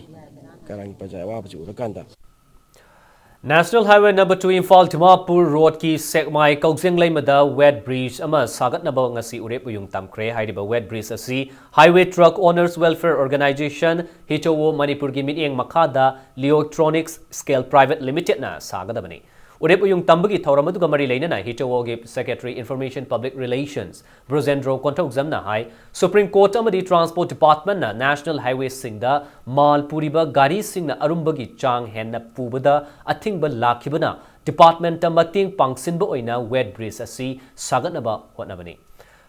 ꯀꯔꯥꯡꯒꯤ ꯄ꯭ꯔꯖꯥ ꯑꯋꯥꯕꯁꯤ ꯎꯔꯀꯥꯟꯗ꯫ National Highway number two Imphal Dimapur roadꯀꯤ ꯁꯦꯛꯃꯥꯏ ꯀꯧꯖꯦꯡ ꯂꯩꯃꯗ weight bridge ꯑꯃ ꯁꯥꯒꯠꯅꯕ ꯉꯁꯤ ꯎꯔꯦꯞ ꯎꯌꯨꯡ ꯇꯝꯈ꯭ꯔꯦ꯫ ꯍꯥꯏꯔꯤꯕ weight bridge ꯑꯁꯤ Highway Truck Owners Welfare Organisation, ꯍꯤꯆ ꯑꯣ ꯑꯣ, ꯃꯅꯤꯄꯨꯔꯒꯤ ꯃꯤꯠꯌꯦꯡ ꯃꯈꯥꯗ Leotronics Scale Private Limitedꯅ ꯁꯥꯒꯗꯕꯅꯤ꯫ ꯎꯔꯦꯞ ꯎꯌꯨꯡ ꯇꯝꯕꯒꯤ ꯊꯧꯔꯝ ꯑꯗꯨꯒ ꯃꯔꯤ ꯂꯩꯅꯅ ꯍꯤꯆ ꯑꯣ ꯑꯣꯒꯤ Secretary Information Public Relations ꯕ꯭ꯔꯖꯦꯟꯗ꯭ꯔꯣ ꯀꯣꯟꯊꯧꯖꯝꯅ ꯍꯥꯏ, Supreme Court ꯑꯃꯗꯤ Transport Departmentꯅ National Highwayꯁꯤꯡꯗ ꯃꯥꯜ ꯄꯨꯔꯤꯕ ꯒꯥꯔꯤꯁꯤꯡꯅ ꯑꯔꯨꯝꯕꯒꯤ ꯆꯥꯡ ꯍꯦꯟꯅ ꯄꯨꯕꯗ ꯑꯊꯤꯡꯕ ꯂꯥꯛꯈꯤꯕꯅ departmentꯇ ꯃꯇꯦꯡ ꯄꯥꯡꯁꯤꯟꯕ ꯑꯣꯏꯅ weight bridge ꯑꯁꯤ ꯁꯥꯒꯠꯅꯕ ꯍꯣꯠꯅꯕꯅꯤ꯫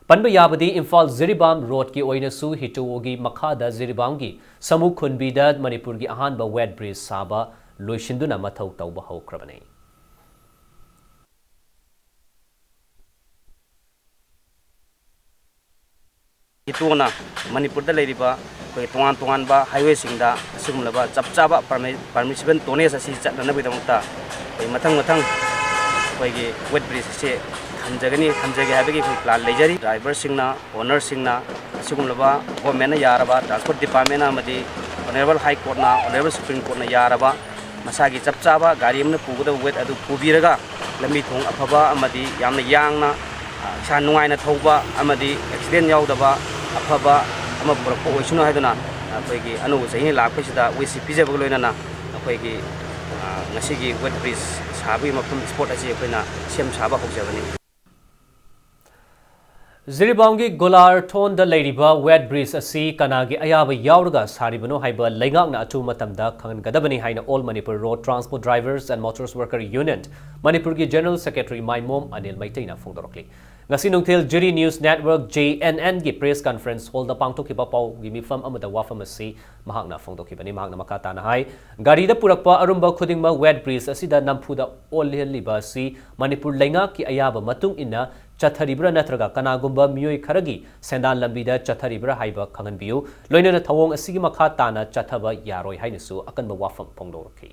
ꯄꯟꯕ ꯌꯥꯕꯗꯤ ꯏꯝꯐꯥꯜ ꯖꯤꯔꯤꯕꯥꯝ roadꯀꯤ ꯑꯣꯏꯅꯁꯨ ꯍꯤꯆ ꯑꯣ ꯑꯣꯒꯤ ꯃꯈꯥꯗ ꯖꯤꯔꯤꯕꯥꯝꯒꯤ ꯁꯃꯨꯈꯨꯟꯕꯤꯗ ꯃꯅꯤꯄꯨꯔꯒꯤ ꯑꯍꯥꯟꯕ weight bridge ꯁꯥꯕ ꯂꯣꯏꯁꯤꯟꯗꯨꯅ ꯃꯊꯧ ꯇꯧꯕ ꯍꯧꯈ꯭ꯔꯕꯅꯤ꯫ ꯍꯤꯆ ꯑꯣ ꯑꯣꯅ ꯃꯅꯤꯄꯨꯔꯗ ꯂꯩꯔꯤꯕ ꯑꯩꯈꯣꯏ ꯇꯣꯉꯥꯟ ꯇꯣꯉꯥꯟꯕ highwayꯁꯤꯡꯗ ꯑꯁꯤꯒꯨꯝꯂꯕ ꯆꯞ ꯆꯥꯕ permi-, permissible tonnage ꯑꯁꯤ ꯆꯠꯅꯅꯕꯒꯤꯗꯃꯛꯇ ꯑꯩꯈꯣꯏ ꯃꯊꯪ ꯃꯊꯪ ꯑꯩꯈꯣꯏꯒꯤ weight bridge ꯑꯁꯤ ꯊꯝꯖꯒꯅꯤ, ꯊꯝꯖꯒꯦ ꯍꯥꯏꯕꯒꯤ ꯑꯩꯈꯣꯏ plan ꯂꯩꯖꯔꯤ꯫ Driverꯁꯤꯡꯅ, ownerꯁꯤꯡꯅ ꯑꯁꯤꯒꯨꯝꯂꯕ governmentꯅ ꯌꯥꯔꯕ, Transport Department ꯑꯃꯗꯤ Honourable High Courtꯅ, Honourable Supreme Courtꯅ ꯌꯥꯔꯕ ꯃꯁꯥꯒꯤ ꯆꯞ ꯆꯥꯕ ꯒꯥꯔꯤ ꯑꯃꯅ ꯄꯨꯒꯗꯕ weight ꯑꯗꯨ ꯄꯨꯕꯤꯔꯒ ꯂꯝꯕꯤ ꯊꯣꯡ ꯑꯐꯕ ꯑꯃꯗꯤ ꯌꯥꯝꯅ ꯌꯥꯡꯅ, ꯑ, ꯏꯁꯥ ꯅꯨꯡꯉꯥꯏꯅ ꯊꯧꯕ ꯑꯃꯗꯤ accident ꯌꯥꯎꯗꯕ ꯑꯐꯕ ꯑꯃ ꯄꯨꯔꯛꯄ ꯑꯣꯏꯁꯅꯨ ꯍꯥꯏꯗꯨꯅ ꯑꯩꯈꯣꯏꯒꯤ ꯑꯅꯧꯕ ꯆꯍꯤ ꯂꯥꯛꯄꯁꯤꯗ wishꯁꯤ ꯄꯤꯖꯕꯒ ꯂꯣꯏꯅꯅ ꯑꯩꯈꯣꯏꯒꯤ, ꯑ, ꯉꯁꯤꯒꯤ weight bridge ꯁꯥꯕꯒꯤ ꯃꯐꯝ spot ꯑꯁꯤ ꯑꯩꯈꯣꯏꯅ ꯁꯦꯝ ꯁꯥꯕ ꯍꯧꯖꯕꯅꯤ꯫ ꯖꯤꯔꯤꯕꯥꯝꯒꯤ ꯒꯣꯂꯥꯔꯊꯣꯟꯗ ꯂꯩꯔꯤꯕ ꯋꯦꯠ ꯕ꯭ꯔꯤꯖ ꯑꯁꯤ ꯀꯅꯥꯒꯤ ꯑꯌꯥꯕ ꯌꯥꯎꯔꯒ ꯁꯥꯔꯤꯕꯅꯣ ꯍꯥꯏꯕ ꯂꯩꯉꯥꯛꯅ ꯑꯊꯨꯕ ꯃꯇꯝꯗ ꯈꯪꯍꯟꯒꯗꯕꯅꯤ ꯍꯥꯏꯅ All Manipur Road Transport Drivers and Motors Worker Union ꯃꯅꯤꯄꯨꯔꯒꯤ General Secretary ꯃꯥꯏꯃꯣꯝ ꯑꯅꯤꯜ ꯃꯩꯇꯩꯅ ꯐꯣꯡꯗꯣꯔꯛꯂꯤ꯫ ꯉꯁꯤ ꯅꯨꯡꯊꯤꯜ ꯖꯤꯔꯤ News Network, J N N ꯒꯤ Press Conference Hall ꯗ ꯄꯥꯡꯊꯣꯛꯈꯤꯕ ꯄꯥꯎꯒꯤ ꯃꯤꯐꯝ ꯑꯃꯗ ꯋꯥꯐꯝ ꯑꯁꯤ ꯃꯍꯥꯛꯅ ꯐꯣꯡꯗꯣꯛꯈꯤꯕꯅꯤ꯫ ꯃꯍꯥꯛꯅ ꯃꯈꯥ ꯇꯥꯅ ꯍꯥꯏ, ꯒꯥꯔꯤꯗ ꯄꯨꯔꯛꯄ ꯑꯔꯨꯝꯕ ꯈꯨꯗꯤꯡꯃꯛ ꯋꯦꯠ ꯕ꯭ꯔꯤꯖ ꯑꯁꯤꯗ ꯅꯝꯐꯨꯗ ꯑꯣꯜꯍꯜꯂꯤꯕ ꯑꯁꯤ ꯃꯅꯤꯄꯨꯔ ꯂꯩꯉꯥꯛꯀꯤ ꯑꯌꯥꯕ ꯃꯇꯨꯡ ꯏꯟꯅ ꯆꯠꯊꯔꯤꯕ꯭ꯔꯥ ꯅꯠꯇ꯭ꯔꯒ ꯀꯅꯥꯒꯨꯝꯕ ꯃꯤꯑꯣꯏ ꯈꯔꯒꯤ ꯁꯦꯟꯗꯥꯟ ꯂꯝꯕꯤꯗ ꯆꯠꯊꯔꯤꯕ꯭ꯔꯥ ꯍꯥꯏꯕ ꯈꯪꯍꯟꯕꯤꯌꯨ꯫ ꯂꯣꯏꯅꯅ ꯊꯧꯑꯣꯡ ꯑꯁꯤꯒꯤ ꯃꯈꯥ ꯇꯥꯅ ꯆꯠꯊꯕ ꯌꯥꯔꯣꯏ ꯍꯥꯏꯅꯁꯨ ꯑꯀꯟꯕ ꯋꯥꯐꯝ ꯐꯣꯡꯗꯣꯔꯛꯈꯤ꯫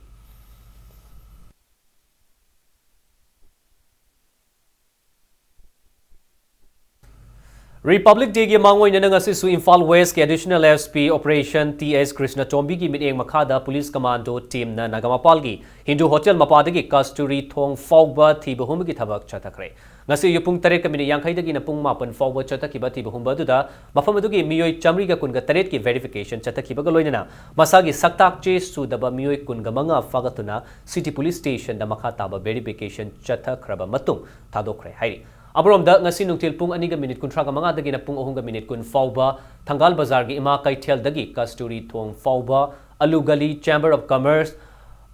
Republic Day ꯒꯤ ꯃꯥꯡꯑꯣꯏꯅꯅ ꯉꯁꯤꯁꯨ ꯏꯝꯐꯥꯜ West ꯀꯤ Additional S P Operation T S ꯀ꯭ꯔꯤꯁꯅꯇꯣꯝꯕꯤꯒꯤ ꯃꯤꯠꯌꯦꯡ ꯃꯈꯥꯗ police commando team ꯅ ꯅꯥꯒꯥꯃꯄꯥꯜꯒꯤ ꯍꯤꯟꯗꯨ ꯍꯣꯇꯦꯜ ꯃꯄꯥꯗꯒꯤ ꯀꯁꯇꯨꯔꯤ ꯊꯣꯡ ꯐꯥꯎꯕ ꯊꯤꯕ ꯍꯨꯝꯕꯒꯤ ꯊꯕꯛ ꯆꯠꯊꯈ꯭ꯔꯦ꯫ ꯉꯁꯤ ꯑꯌꯨꯛ ꯄꯨꯡ ꯇꯔꯦꯠꯀ ꯃꯤꯅꯤꯠ ꯌꯥꯡꯈꯩꯗꯒꯤꯅ ꯄꯨꯡ ꯃꯥꯄꯟ ꯐꯥꯎꯕ ꯆꯠꯊꯈꯤꯕ ꯊꯤꯕ ꯍꯨꯝꯕ ꯑꯗꯨꯗ ꯃꯐꯝ ꯑꯗꯨꯒꯤ ꯃꯤꯑꯣꯏ ꯆꯥꯃꯔꯤꯒ ꯀꯨꯟꯒ ꯇꯔꯦꯠꯀꯤ verification ꯆꯠꯊꯈꯤꯕꯒ ꯂꯣꯏꯅꯅ ꯃꯁꯥꯒꯤ ꯁꯛꯇꯥꯛ ꯆꯦ ꯁꯨꯗꯕ ꯃꯤꯑꯣꯏ ꯀꯨꯟꯒ ꯃꯉꯥ ꯐꯥꯒꯠꯇꯨꯅ City Police Station ꯗ ꯃꯈꯥ ꯇꯥꯕ verification ꯆꯠꯊꯈ꯭ꯔꯕ ꯃꯇꯨꯡ ꯊꯥꯗꯣꯛꯈ꯭ꯔꯦ ꯍꯥꯏꯔꯤ꯫ ꯑꯃꯔꯣꯝꯗ, ꯉꯁꯤ ꯅꯨꯡꯊꯤꯜ ꯄꯨꯡ ꯑꯅꯤꯒ ꯃꯤꯅꯤꯠ ꯀꯨꯟꯊ꯭ꯔꯥꯒ ꯃꯉꯥꯗꯒꯤꯅ ꯄꯨꯡ ꯑꯍꯨꯝꯒ ꯃꯤꯅꯤꯠ ꯀꯨꯟ ꯐꯥꯎꯕ ꯊꯪꯒꯥꯜ ꯕꯖꯥꯔꯒꯤ ꯏꯃꯥ ꯀꯩꯊꯦꯜꯗꯒꯤ ꯀꯁꯇꯨꯔꯤ ꯊꯣꯡ ꯐꯥꯎꯕ ꯑꯂꯨ ꯒꯂꯤ, Chamber of Commerce,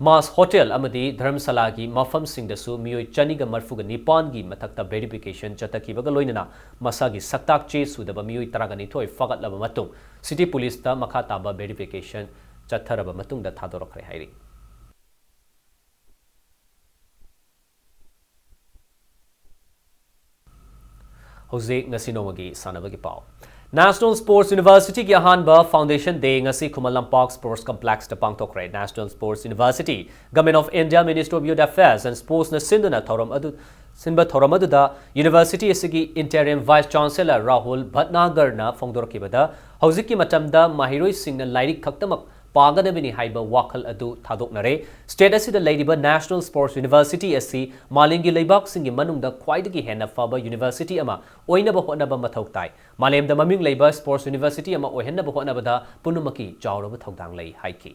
mass hotel ꯑꯃꯗꯤ ꯙꯔꯃꯁꯥꯂꯥꯒꯤ ꯃꯐꯝꯁꯤꯡꯗꯁꯨ ꯃꯤꯑꯣꯏ ꯆꯅꯤꯒ ꯃꯔꯤꯐꯨꯒ ꯅꯤꯄꯥꯟꯒꯤ ꯃꯊꯛꯇ verification ꯆꯠꯊꯈꯤꯕꯒ ꯂꯣꯏꯅꯅ ꯃꯁꯥꯒꯤ ꯁꯛꯇꯥꯛ ꯆꯦ ꯁꯨꯗꯕ ꯃꯤꯑꯣꯏ ꯇꯔꯥꯒ ꯅꯤꯊꯣꯏ ꯐꯥꯒꯠꯂꯕ ꯃꯇꯨꯡ City Police ꯇ ꯃꯈꯥ ꯇꯥꯕ verification ꯆꯠꯊꯔꯕ ꯃꯇꯨꯡꯗ ꯊꯥꯗꯣꯔꯛꯈ꯭ꯔꯦ ꯍꯥꯏꯔꯤ꯫ ꯍꯧꯖꯤꯛ ꯉꯁꯤ ꯅꯣꯡꯃꯒꯤ ꯁꯥꯟꯅꯕꯒꯤ ꯄꯥꯎ꯫ National Sports University ꯒꯤ ꯑꯍꯥꯟꯕ Foundation Day ꯉꯁꯤ ꯈꯨꯃꯟ ꯂꯝꯄꯥꯛ Sports Complex ꯇ ꯄꯥꯡꯊꯣꯛꯈ꯭ꯔꯦ꯫ National Sports University, Government of India, Ministry of Youth Affairs and Sports ꯅ ꯁꯤꯟꯗꯨꯅ ꯊꯧꯔꯝ ꯑꯗꯨ, ꯁꯤꯟꯕ ꯊꯧꯔꯝ ꯑꯗꯨꯗ University ꯑꯁꯤꯒꯤ Interim Vice Chancellor ꯔꯥꯍꯨꯜ ꯚꯠꯅꯥꯒꯔꯅ ꯐꯣꯡꯗꯣꯔꯛꯈꯤꯕꯗ, ꯍꯧꯖꯤꯛꯀꯤ ꯃꯇꯝꯗ ꯃꯍꯩꯔꯣꯏꯁꯤꯡꯅ ꯂꯥꯏꯔꯤꯛ ꯈꯛꯇꯃꯛ ꯄꯥꯒꯗꯕꯅꯤ ꯍꯥꯏꯕ ꯋꯥꯈꯜ ꯑꯗꯨ ꯊꯥꯗꯣꯛꯅꯔꯦ꯫ State ꯑꯁꯤꯗ ꯂꯩꯔꯤꯕ National Sports University ꯑꯁꯤ ꯃꯥꯂꯦꯝꯒꯤ ꯂꯩꯕꯥꯛꯁꯤꯡꯒꯤ ꯃꯅꯨꯡꯗ ꯈ꯭ꯋꯥꯏꯗꯒꯤ ꯍꯦꯟꯅ ꯐꯕ university ꯑꯃ ꯑꯣꯏꯅꯕ ꯍꯣꯠꯅꯕ ꯃꯊꯧ ꯇꯥꯏ꯫ ꯃꯥꯂꯦꯝꯗ ꯃꯃꯤꯡ ꯂꯩꯕ sports university ꯑꯃ ꯑꯣꯏꯍꯟꯅꯕ ꯍꯣꯠꯅꯕꯗ ꯄꯨꯝꯅꯃꯛꯀꯤ ꯆꯥꯎꯔꯕ ꯊꯧꯗꯥꯡ ꯂꯩ ꯍꯥꯏꯈꯤ꯫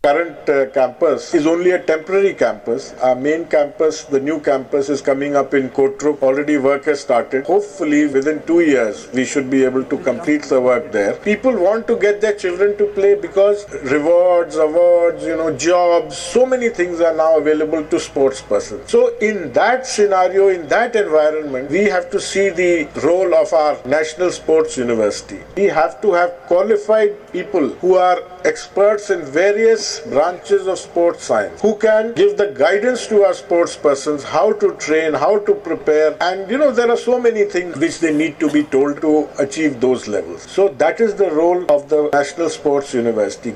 Current uh, campus is only a temporary campus. Our main campus, the new campus, is coming up in Kotruk. Already work has started. Hopefully, within two years, we should be able to complete the work there. People want to get their children to play because rewards, awards, you know, jobs, so many things are now available to sports persons. So, in that scenario, in that environment, we have to see the role of our National Sports University. We have to have qualified people who are experts in various branches of sports science, who can give the guidance to our sports persons how to train, how to prepare, and you know, there are so many things which they need to be told to achieve those levels. So that is the role of the National Sports University.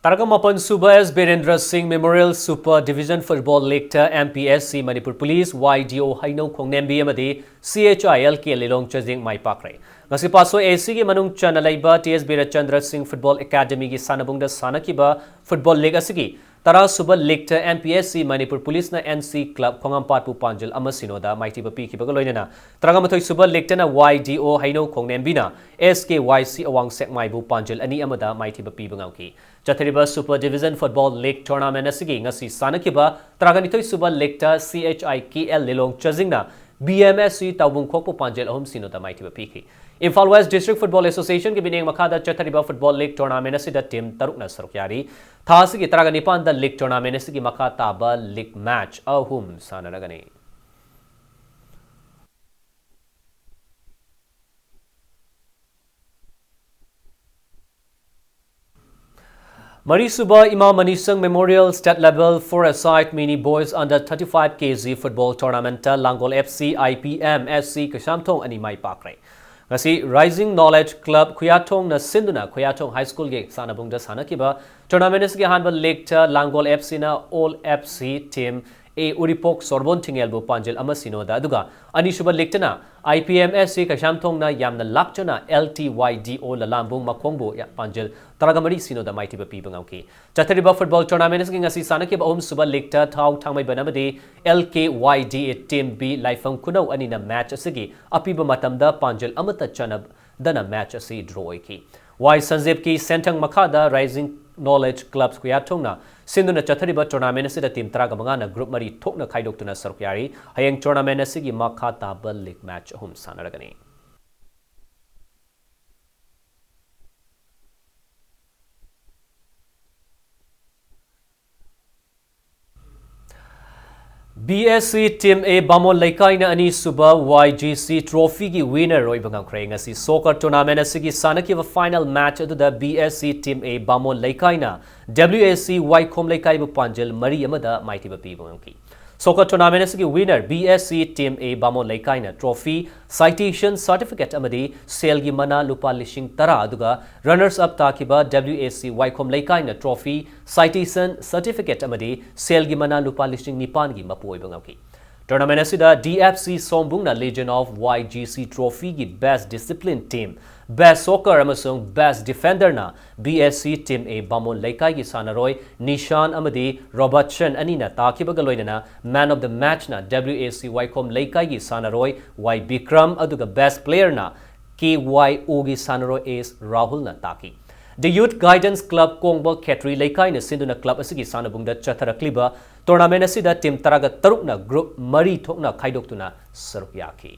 ꯇꯔꯥꯃꯥꯄꯟ ꯁꯨꯕ S Birendra Singh memorial super division football ꯂꯤꯒꯇ M P S C Manipur police, ꯋꯥꯏ ꯗꯤ ꯑꯣ ꯍꯩꯅꯧ ꯈꯣꯡꯅꯦꯝꯕꯤ ꯑꯃꯗꯤ ꯁꯤ H ꯑꯥꯏ L ꯀꯦ ꯂꯤꯂꯣꯡ ꯆꯖꯤꯡ ꯃꯥꯏ ꯄꯥꯛꯈ꯭ꯔꯦ꯫ ꯉꯁꯤ ꯄꯥꯁꯣ ꯑꯦ ꯁꯤꯒꯤ ꯃꯅꯨꯡ ꯆꯟꯅ ꯂꯩꯕ ꯇꯤ ꯑꯦꯁ ꯕꯤꯔꯆꯟꯗ꯭ꯔ ꯁꯤꯡ ꯐꯨꯠꯕꯣꯜ ꯑꯦꯀꯥꯗꯃꯤꯒꯤ ꯁꯥꯟꯅꯕꯨꯡꯗ ꯁꯥꯟꯅꯈꯤꯕ ꯐꯨꯠꯕꯣꯜ ꯂꯤꯒ ꯑꯁꯤꯒꯤ ꯇꯔꯥ ꯁꯨꯕ ꯂꯤꯒꯇ M P S C Manipur ꯄꯨꯂꯤꯁꯅ ꯑꯦꯟ ꯁꯤ ꯀ꯭ꯂꯕ ꯈꯣꯡꯉꯥꯝꯄꯥꯠꯄꯨ ꯄꯥꯟꯖꯤꯜ ꯑꯃ ꯁꯤꯅꯣꯗ ꯃꯥꯏꯊꯤꯕ ꯄꯤꯈꯤꯕꯒ ꯂꯣꯏꯅꯅ ꯇꯔꯥꯃꯥꯊꯣꯏ ꯁꯨꯕ ꯂꯤꯒꯇꯅ ꯋꯥꯏ ꯗꯤ ꯑꯣ ꯍꯩꯅꯧ ꯈꯣꯡꯅꯦꯝꯕꯤꯅ ꯑꯦꯁ ꯀꯦ ꯋꯥꯏ ꯁꯤ ꯑꯋꯥꯡ ꯁꯦꯛꯃꯥꯏꯕꯨ ꯄꯥꯟꯖꯤꯜ ꯑꯅꯤ ꯑꯃꯗ ꯃꯥꯏꯊꯤꯕ ꯄꯤꯕ ꯉꯝꯈꯤ꯫ ꯆꯠꯊꯔꯤꯕ super division football league tournament ꯑꯁꯤꯒꯤ ꯉꯁꯤ ꯁꯥꯟꯅꯈꯤꯕ ꯇꯔꯥꯒ ꯅꯤꯊꯣꯏ ꯁꯨꯕ ꯂꯤꯒꯇ ꯁꯤ ꯑꯩꯆ ꯑꯥꯏ ꯀꯦ ꯑꯦꯜ ꯂꯤꯂꯣꯡ ꯆꯖꯤꯡꯅ ꯕꯤ ꯑꯦꯝ ꯑꯦꯁ ꯁꯤ ꯇꯥꯎꯕꯨꯡ ꯈꯣꯛꯄꯨ ꯄꯥꯟꯖꯤꯜ ꯑꯍꯨꯝ ꯁꯤꯅꯣꯗ ꯃꯥꯏꯊꯤꯕ ꯄꯤꯈꯤ꯫ ꯏꯝꯐꯥꯜ ꯋꯦꯁ ꯗꯤꯁꯇ꯭ꯔꯤꯛ ꯐꯨꯠꯕꯣꯜ ꯑꯦꯁꯣꯁꯤꯌꯦꯁꯟꯒꯤ ꯃꯤꯠꯌꯦꯡ ꯃꯈꯥꯗ ꯆꯠꯊꯔꯤꯕ ꯐꯨꯠꯕꯣꯜ ꯂꯤꯒ ꯇꯣꯔꯅꯥꯃꯦꯟ ꯑꯁꯤꯗ ꯇꯤꯝ ꯇꯔꯨꯛꯅ ꯁꯔꯨꯛ ꯌꯥꯔꯤ꯫ ꯊꯥ ꯑꯁꯤꯒꯤ ꯇꯔꯥꯒ ꯅꯤꯄꯥꯟꯗ ꯂꯤꯒ ꯇꯣꯔꯅꯥꯃꯦꯟ ꯑꯁꯤꯒꯤ ꯃꯈꯥ ꯇꯥꯕ ꯂꯤꯒ ꯃꯦꯆ ꯑꯍꯨꯝ ꯁꯥꯟꯅꯔꯒꯅꯤ꯫ ꯃꯔꯤꯁꯨꯕ ꯏꯃꯥ ꯃꯅꯤꯁꯪ memorial state level four a side mini boys under thirty five K G football tournament Langol F C I P M S C Keishamthong ꯑꯅꯤ ꯃꯥꯏ ꯄꯥꯛꯈ꯭ꯔꯦ꯫ ꯉꯁꯤ ꯔꯥꯏꯖꯤꯡ ꯅꯣꯂꯦꯖ ꯀ꯭ꯂꯕ ꯈꯨꯌꯥꯊꯣꯡꯅ ꯁꯤꯟꯗꯨꯅ ꯈꯨꯌꯥꯊꯣꯡ ꯍꯥꯏ ꯁ꯭ꯀꯨꯜꯒꯤ ꯁꯥꯟꯅꯕꯨꯡꯗ ꯁꯥꯟꯅꯈꯤꯕ ꯇꯣꯔꯅꯥꯃꯦꯟ ꯑꯁꯤꯒꯤ ꯑꯍꯥꯟꯕ ꯂꯤꯒꯇ ꯂꯥꯡꯒꯣꯜ ꯑꯦꯐ ꯁꯤꯅ ꯑꯣꯜ ꯑꯦꯐ ꯁꯤ ꯇꯤꯝ ꯑꯦ ꯎꯔꯤꯄꯣꯛ ꯁꯣꯔꯕꯣꯟ ꯊꯤꯡꯉꯦꯜꯕꯨ ꯄꯥꯟꯖꯤꯜ ꯑꯃ ꯁꯤꯅꯣꯗ, ꯑꯗꯨꯒ ꯑꯅꯤꯁꯨꯕ ꯂꯤꯒꯇꯅ I P M S C ꯀꯩꯁꯥꯝꯊꯣꯡꯅ ꯌꯥꯝꯅ ꯂꯥꯛꯆꯅ ꯑꯦꯜ ꯇꯤ ꯋꯥꯏ ꯗꯤ ꯑꯣ ꯂꯂꯥꯝꯕꯨꯡ ꯃꯈꯣꯡꯕꯨ ꯌꯥ-, ꯄꯥꯟꯖꯤꯜ ꯇꯔꯥꯒ ꯃꯔꯤ ꯁꯤꯅꯣꯗ ꯃꯥꯏꯊꯤꯕ ꯄꯤꯕ ꯉꯝꯈꯤ꯫ ꯆꯠꯊꯔꯤꯕ ꯐꯨꯠꯕꯣꯜ ꯇꯣꯔꯅꯥꯃꯦꯟ ꯑꯁꯤꯒꯤ ꯉꯁꯤ ꯁꯥꯟꯅꯈꯤꯕ ꯑꯍꯨꯝꯁꯨꯕ ꯂꯤꯒꯇ ꯊꯥꯎ ꯊꯥꯡꯃꯩꯕꯟ ꯑꯃꯗꯤ ꯑꯦꯜ ꯀꯦ ꯋꯥꯏ ꯗꯤ ꯑꯦ ꯇꯤꯝ ꯕꯤ ꯂꯥꯏꯐꯝ ꯈꯨꯅꯧ ꯑꯅꯤꯅ ꯃꯦꯆ ꯑꯁꯤꯒꯤ ꯑꯄꯤꯕ ꯃꯇꯝꯗ ꯄꯥꯟꯖꯤꯜ ꯑꯃꯠꯇ ꯆꯟꯅꯗꯅ ꯃꯦꯆ ꯑꯁꯤ ꯗ꯭ꯔꯣ ꯑꯣꯏꯈꯤ꯫ ꯋꯥꯏ ꯁꯟꯖꯦꯞꯀꯤ ꯁꯦꯟꯊꯪ ꯃꯈꯥꯗ ꯔꯥꯏꯖꯤꯡ Knowledge Clubs ꯀꯨꯌꯥꯊꯣꯡꯅ ꯁꯤꯟꯗꯨꯅ ꯆꯠꯊꯔꯤꯕ tournament ꯑꯁꯤꯗ team ꯇꯔꯥꯒ ꯃꯉꯥꯅ group ꯃꯔꯤ ꯊꯣꯛꯅ ꯈꯥꯏꯗꯣꯛꯇꯨꯅ ꯁꯔꯨꯛ ꯌꯥꯔꯤ꯫ ꯍꯌꯦꯡ tournament ꯑꯁꯤꯒꯤ ꯃꯈꯥ ꯇꯥꯕ league match ꯑꯍꯨꯝ ꯁꯥꯟꯅꯔꯒꯅꯤ꯫ B S C Team A ꯕꯥꯃꯣꯟ ꯂꯩꯀꯥꯏꯅ ꯑꯅꯤꯁꯨꯕ Y G C Trophyꯒꯤ winner ꯑꯣꯏꯕ ꯉꯝꯈ꯭ꯔꯦ꯫ ꯉꯁꯤ soccer tournament ꯑꯁꯤꯒꯤ ꯁꯥꯟꯅꯈꯤꯕ final match ꯑꯗꯨꯗ B S C Team A ꯕꯥꯃꯣꯟ ꯂꯩꯀꯥꯏꯅ W A C ꯋꯥꯏꯈꯣꯝ ꯂꯩꯀꯥꯏꯕꯨ ꯄꯥꯟꯖꯜ ꯃꯔꯤ ꯑꯃꯗ ꯃꯥꯏꯊꯤꯕ ꯄꯤꯕ ꯉꯝꯈꯤ꯫ Soccer tournament ꯑꯁꯤꯒꯤ winner B S C Team A ꯕꯥꯃꯣꯟ ꯂꯩꯀꯥꯏꯅ trophy, citation certificate ꯑꯃꯗꯤ ꯁꯦꯜꯒꯤ ꯃꯅꯥ ꯂꯨꯄꯥ ꯂꯤꯁꯤꯡ ꯇꯔꯥ, ꯑꯗꯨꯒ runners up ꯇꯥꯈꯤꯕ W A C ꯋꯥꯏꯈꯣꯝ ꯂꯩꯀꯥꯏꯅ trophy, citation certificate ꯑꯃꯗꯤ ꯁꯦꯜꯒꯤ ꯃꯅꯥ ꯂꯨꯄꯥ ꯂꯤꯁꯤꯡ ꯅꯤꯄꯥꯟꯒꯤ ꯃꯄꯨ ꯑꯣꯏꯕ ꯉꯝꯈꯤ꯫ Tournament ꯑꯁꯤꯗ D F C ꯁꯣꯝꯕꯨꯡꯅ Legion of Y G C Trophyꯒꯤ Best Discipline Team, Best Soccer ꯑꯃꯁꯨꯡ Best Defenderꯅ B S C Team A ꯕꯥꯃꯣꯟ ꯂꯩꯀꯥꯏꯒꯤ ꯁꯥꯟꯅꯔꯣꯏ ꯅꯤꯁꯥꯟ ꯑꯃꯗꯤ ꯔꯣꯕꯔꯠꯁꯟ ꯑꯅꯤꯅ ꯇꯥꯈꯤꯕꯒ ꯂꯣꯏꯅꯅ Man of the Matchꯅ W A C ꯋꯥꯏꯈꯣꯝ ꯂꯩꯀꯥꯏꯒꯤ ꯁꯥꯟꯅꯔꯣꯏ ꯋꯥꯏ ꯕꯤꯀ꯭ꯔꯝ, ꯑꯗꯨꯒ Best Playerꯅ K Y Oꯒꯤ ꯁꯥꯟꯅꯔꯣꯏ ꯑꯦꯁ ꯔꯥꯍꯨꯜꯅ ꯇꯥꯈꯤ꯫ The Youth Guidance Club ꯀꯣꯡꯕ ꯈꯦꯇ꯭ꯔꯤ ꯂꯩꯀꯥꯏꯅ ꯁꯤꯟꯗꯨꯅ club ꯑꯁꯤꯒꯤ ꯁꯥꯟꯅꯕꯨꯡꯗ ꯆꯠꯊꯔꯛꯂꯤꯕ tournament ꯑꯁꯤꯗ team ꯇꯔꯥꯒ ꯇꯔꯨꯛꯅ group ꯃꯔꯤ ꯊꯣꯛꯅ ꯈꯥꯏꯗꯣꯛꯇꯨꯅ ꯁꯔꯨꯛ ꯌꯥꯈꯤ꯫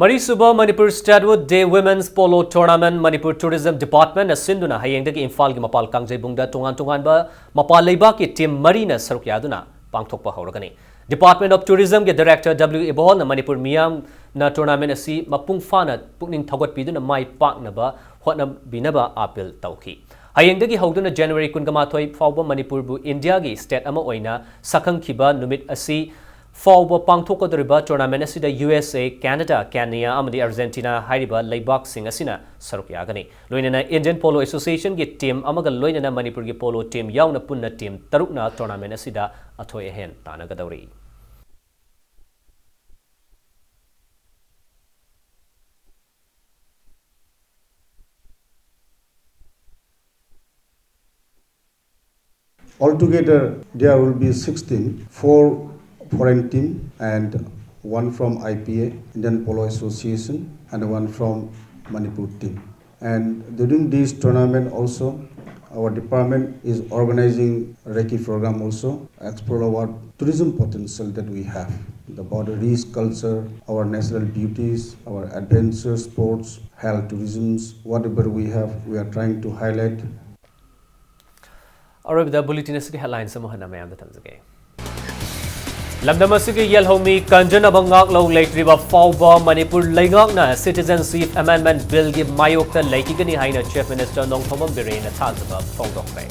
ꯃꯔꯤꯁꯨꯕ Manipur Statehood Day Women's Polo Tournament Manipur Tourism Departmentꯅ ꯁꯤꯟꯗꯨꯅ ꯍꯌꯦꯡꯗꯒꯤ ꯏꯝꯐꯥꯜꯒꯤ ꯃꯄꯥꯜ ꯀꯥꯡꯖꯩꯕꯨꯡꯗ ꯇꯣꯉꯥꯟ ꯇꯣꯉꯥꯟꯕ ꯃꯄꯥꯜ ꯂꯩꯕꯥꯛꯀꯤ team ꯃꯔꯤꯅ ꯁꯔꯨꯛ ꯌꯥꯗꯨꯅ ꯄꯥꯡꯊꯣꯛꯄ ꯍꯧꯔꯒꯅꯤ꯫ Department of Tourismꯒꯤ Director W ꯏꯕꯣꯍꯜꯅ Manipur ꯃꯤꯌꯥꯝꯅ tournament ꯑꯁꯤ ꯃꯄꯨꯡ ꯐꯥꯅ ꯄꯨꯛꯅꯤꯡ ꯊꯧꯒꯠꯄꯤꯗꯨꯅ ꯃꯥꯏ ꯄꯥꯛꯅꯕ ꯍꯣꯠꯅꯕꯤꯅꯕ appeal ꯇꯧꯈꯤ꯫ ꯍꯌꯦꯡꯗꯒꯤ ꯍꯧꯗꯨꯅ January ꯀꯨꯟꯒ ꯃꯥꯊꯣꯏ ꯐꯥꯎꯕ ꯃꯅꯤꯄꯨꯔꯕꯨ ꯏꯟꯗꯤꯌꯥꯒꯤ state ꯑꯃ ꯑꯣꯏꯅ ꯁꯛꯈꯪꯈꯤꯕ ꯅꯨꯃꯤꯠ ꯑꯁꯤ ꯐꯥꯎꯕ ꯄꯥꯡꯊꯣꯛꯀꯗꯧꯔꯤꯕ tournament ꯑꯁꯤꯗ U S A, Canada, Kenya ꯑꯃꯗꯤ Argentina ꯍꯥꯏꯔꯤꯕ ꯂꯩꯕꯥꯛꯁꯤꯡ ꯑꯁꯤꯅ ꯁꯔꯨꯛ ꯌꯥꯒꯅꯤ꯫ ꯂꯣꯏꯅꯅ Indian Polo Associationꯒꯤ team ꯑꯃꯒ ꯂꯣꯏꯅꯅ ꯃꯅꯤꯄꯨꯔꯒꯤ polo team ꯌꯥꯎꯅ ꯄꯨꯟꯅ team ꯇꯔꯨꯛꯅ tournament ꯑꯁꯤꯗ ꯑꯊꯣꯏ ꯑꯍꯦꯟ ꯇꯥꯟꯅꯒꯗꯧꯔꯤ꯫ Altogether, there will be six teams, four foreign team and one from I P A, Indian Polo Association, and one from Manipur team. And during this tournament also, our department is organizing recce program also, explore our tourism potential that we have, the border rich culture, our natural beauties, our adventure sports, health tourisms, whatever we have, we are trying to highlight. ꯑꯔꯣꯏꯕꯗ bulletin ꯑꯁꯤꯒꯤ headlines ꯑꯃꯨꯛ ꯍꯟꯅ ꯃꯌꯥꯝꯗ ꯊꯝꯖꯒꯦ꯫ ꯂꯝꯗꯝ ꯑꯁꯤꯒꯤ ꯌꯦꯜꯍꯧꯃꯤ ꯀꯟꯖꯅꯕ ꯉꯥꯛꯂꯧ ꯂꯩꯇ꯭ꯔꯤꯕ ꯐꯥꯎꯕ ꯃꯅꯤꯄꯨꯔ ꯂꯩꯉꯥꯛꯅ Citizenship Amendment Billꯒꯤ ꯃꯥꯌꯣꯛꯇ ꯂꯩꯈꯤꯒꯅꯤ ꯍꯥꯏꯅ Chief Minister ꯅꯣꯡꯊꯣꯝꯕꯝ ꯕꯤꯔꯦꯟꯅ ꯊꯥꯖꯕ ꯐꯣꯡꯗꯣꯛꯈ꯭ꯔꯦ꯫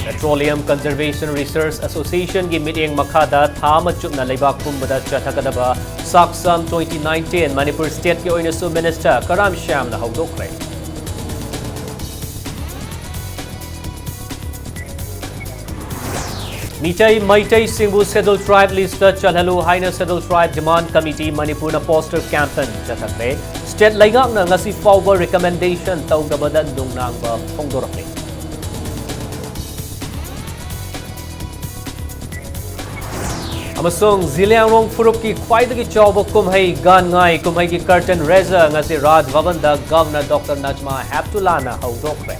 Petroleum Conservation Research Associationꯒꯤ ꯃꯤꯠꯌꯦꯡ ꯃꯈꯥꯗ ꯊꯥ ꯑꯃ ꯆꯨꯞꯅ ꯂꯩꯕꯥꯛ ꯄꯨꯝꯕꯗ ꯆꯠꯊꯒꯗꯕ SACSAM twenty nineteen ꯃꯅꯤꯄꯨꯔ stateꯀꯤ ꯑꯣꯏꯅꯁꯨ Minister ꯀꯔꯥꯝ ꯁ꯭ꯌꯥꯝꯅ ꯍꯧꯗꯣꯛꯈ꯭ꯔꯦ꯫ ꯃꯤꯇꯩ ꯃꯩꯇꯩꯁꯤꯡꯕꯨ Scheduled Tribe listꯇ ꯆꯜꯍꯜꯂꯨ ꯍꯥꯏꯅ Scheduled Tribe Demand Committee ꯃꯅꯤꯄꯨꯔꯅ poster campaign ꯆꯠꯊꯈ꯭ꯔꯦ꯫ State ꯂꯩꯉꯥꯛꯅ ꯉꯁꯤ ꯐꯥꯎꯕ recommendation ꯇꯧꯗꯕꯗ ꯅꯨꯡꯅꯥꯡꯕ ꯐꯣꯡꯗꯣꯔꯛꯂꯤ꯫ ꯑꯃꯁꯨꯡ ꯖꯤꯂꯤꯌꯥꯡꯔꯣꯡ ꯐꯨꯔꯨꯞꯀꯤ ꯈ꯭ꯋꯥꯏꯗꯒꯤ ꯆꯥꯎꯕ ꯀꯨꯝꯍꯩ ꯒꯥꯟ ꯉꯥꯏ ꯀꯨꯝꯍꯩꯒꯤ curtain raiser ꯉꯁꯤ ꯔꯥꯖ ꯚꯕꯟꯗ Governor Doctor Najma Heptullahꯅ ꯍꯧꯗꯣꯛꯈ꯭ꯔꯦ꯫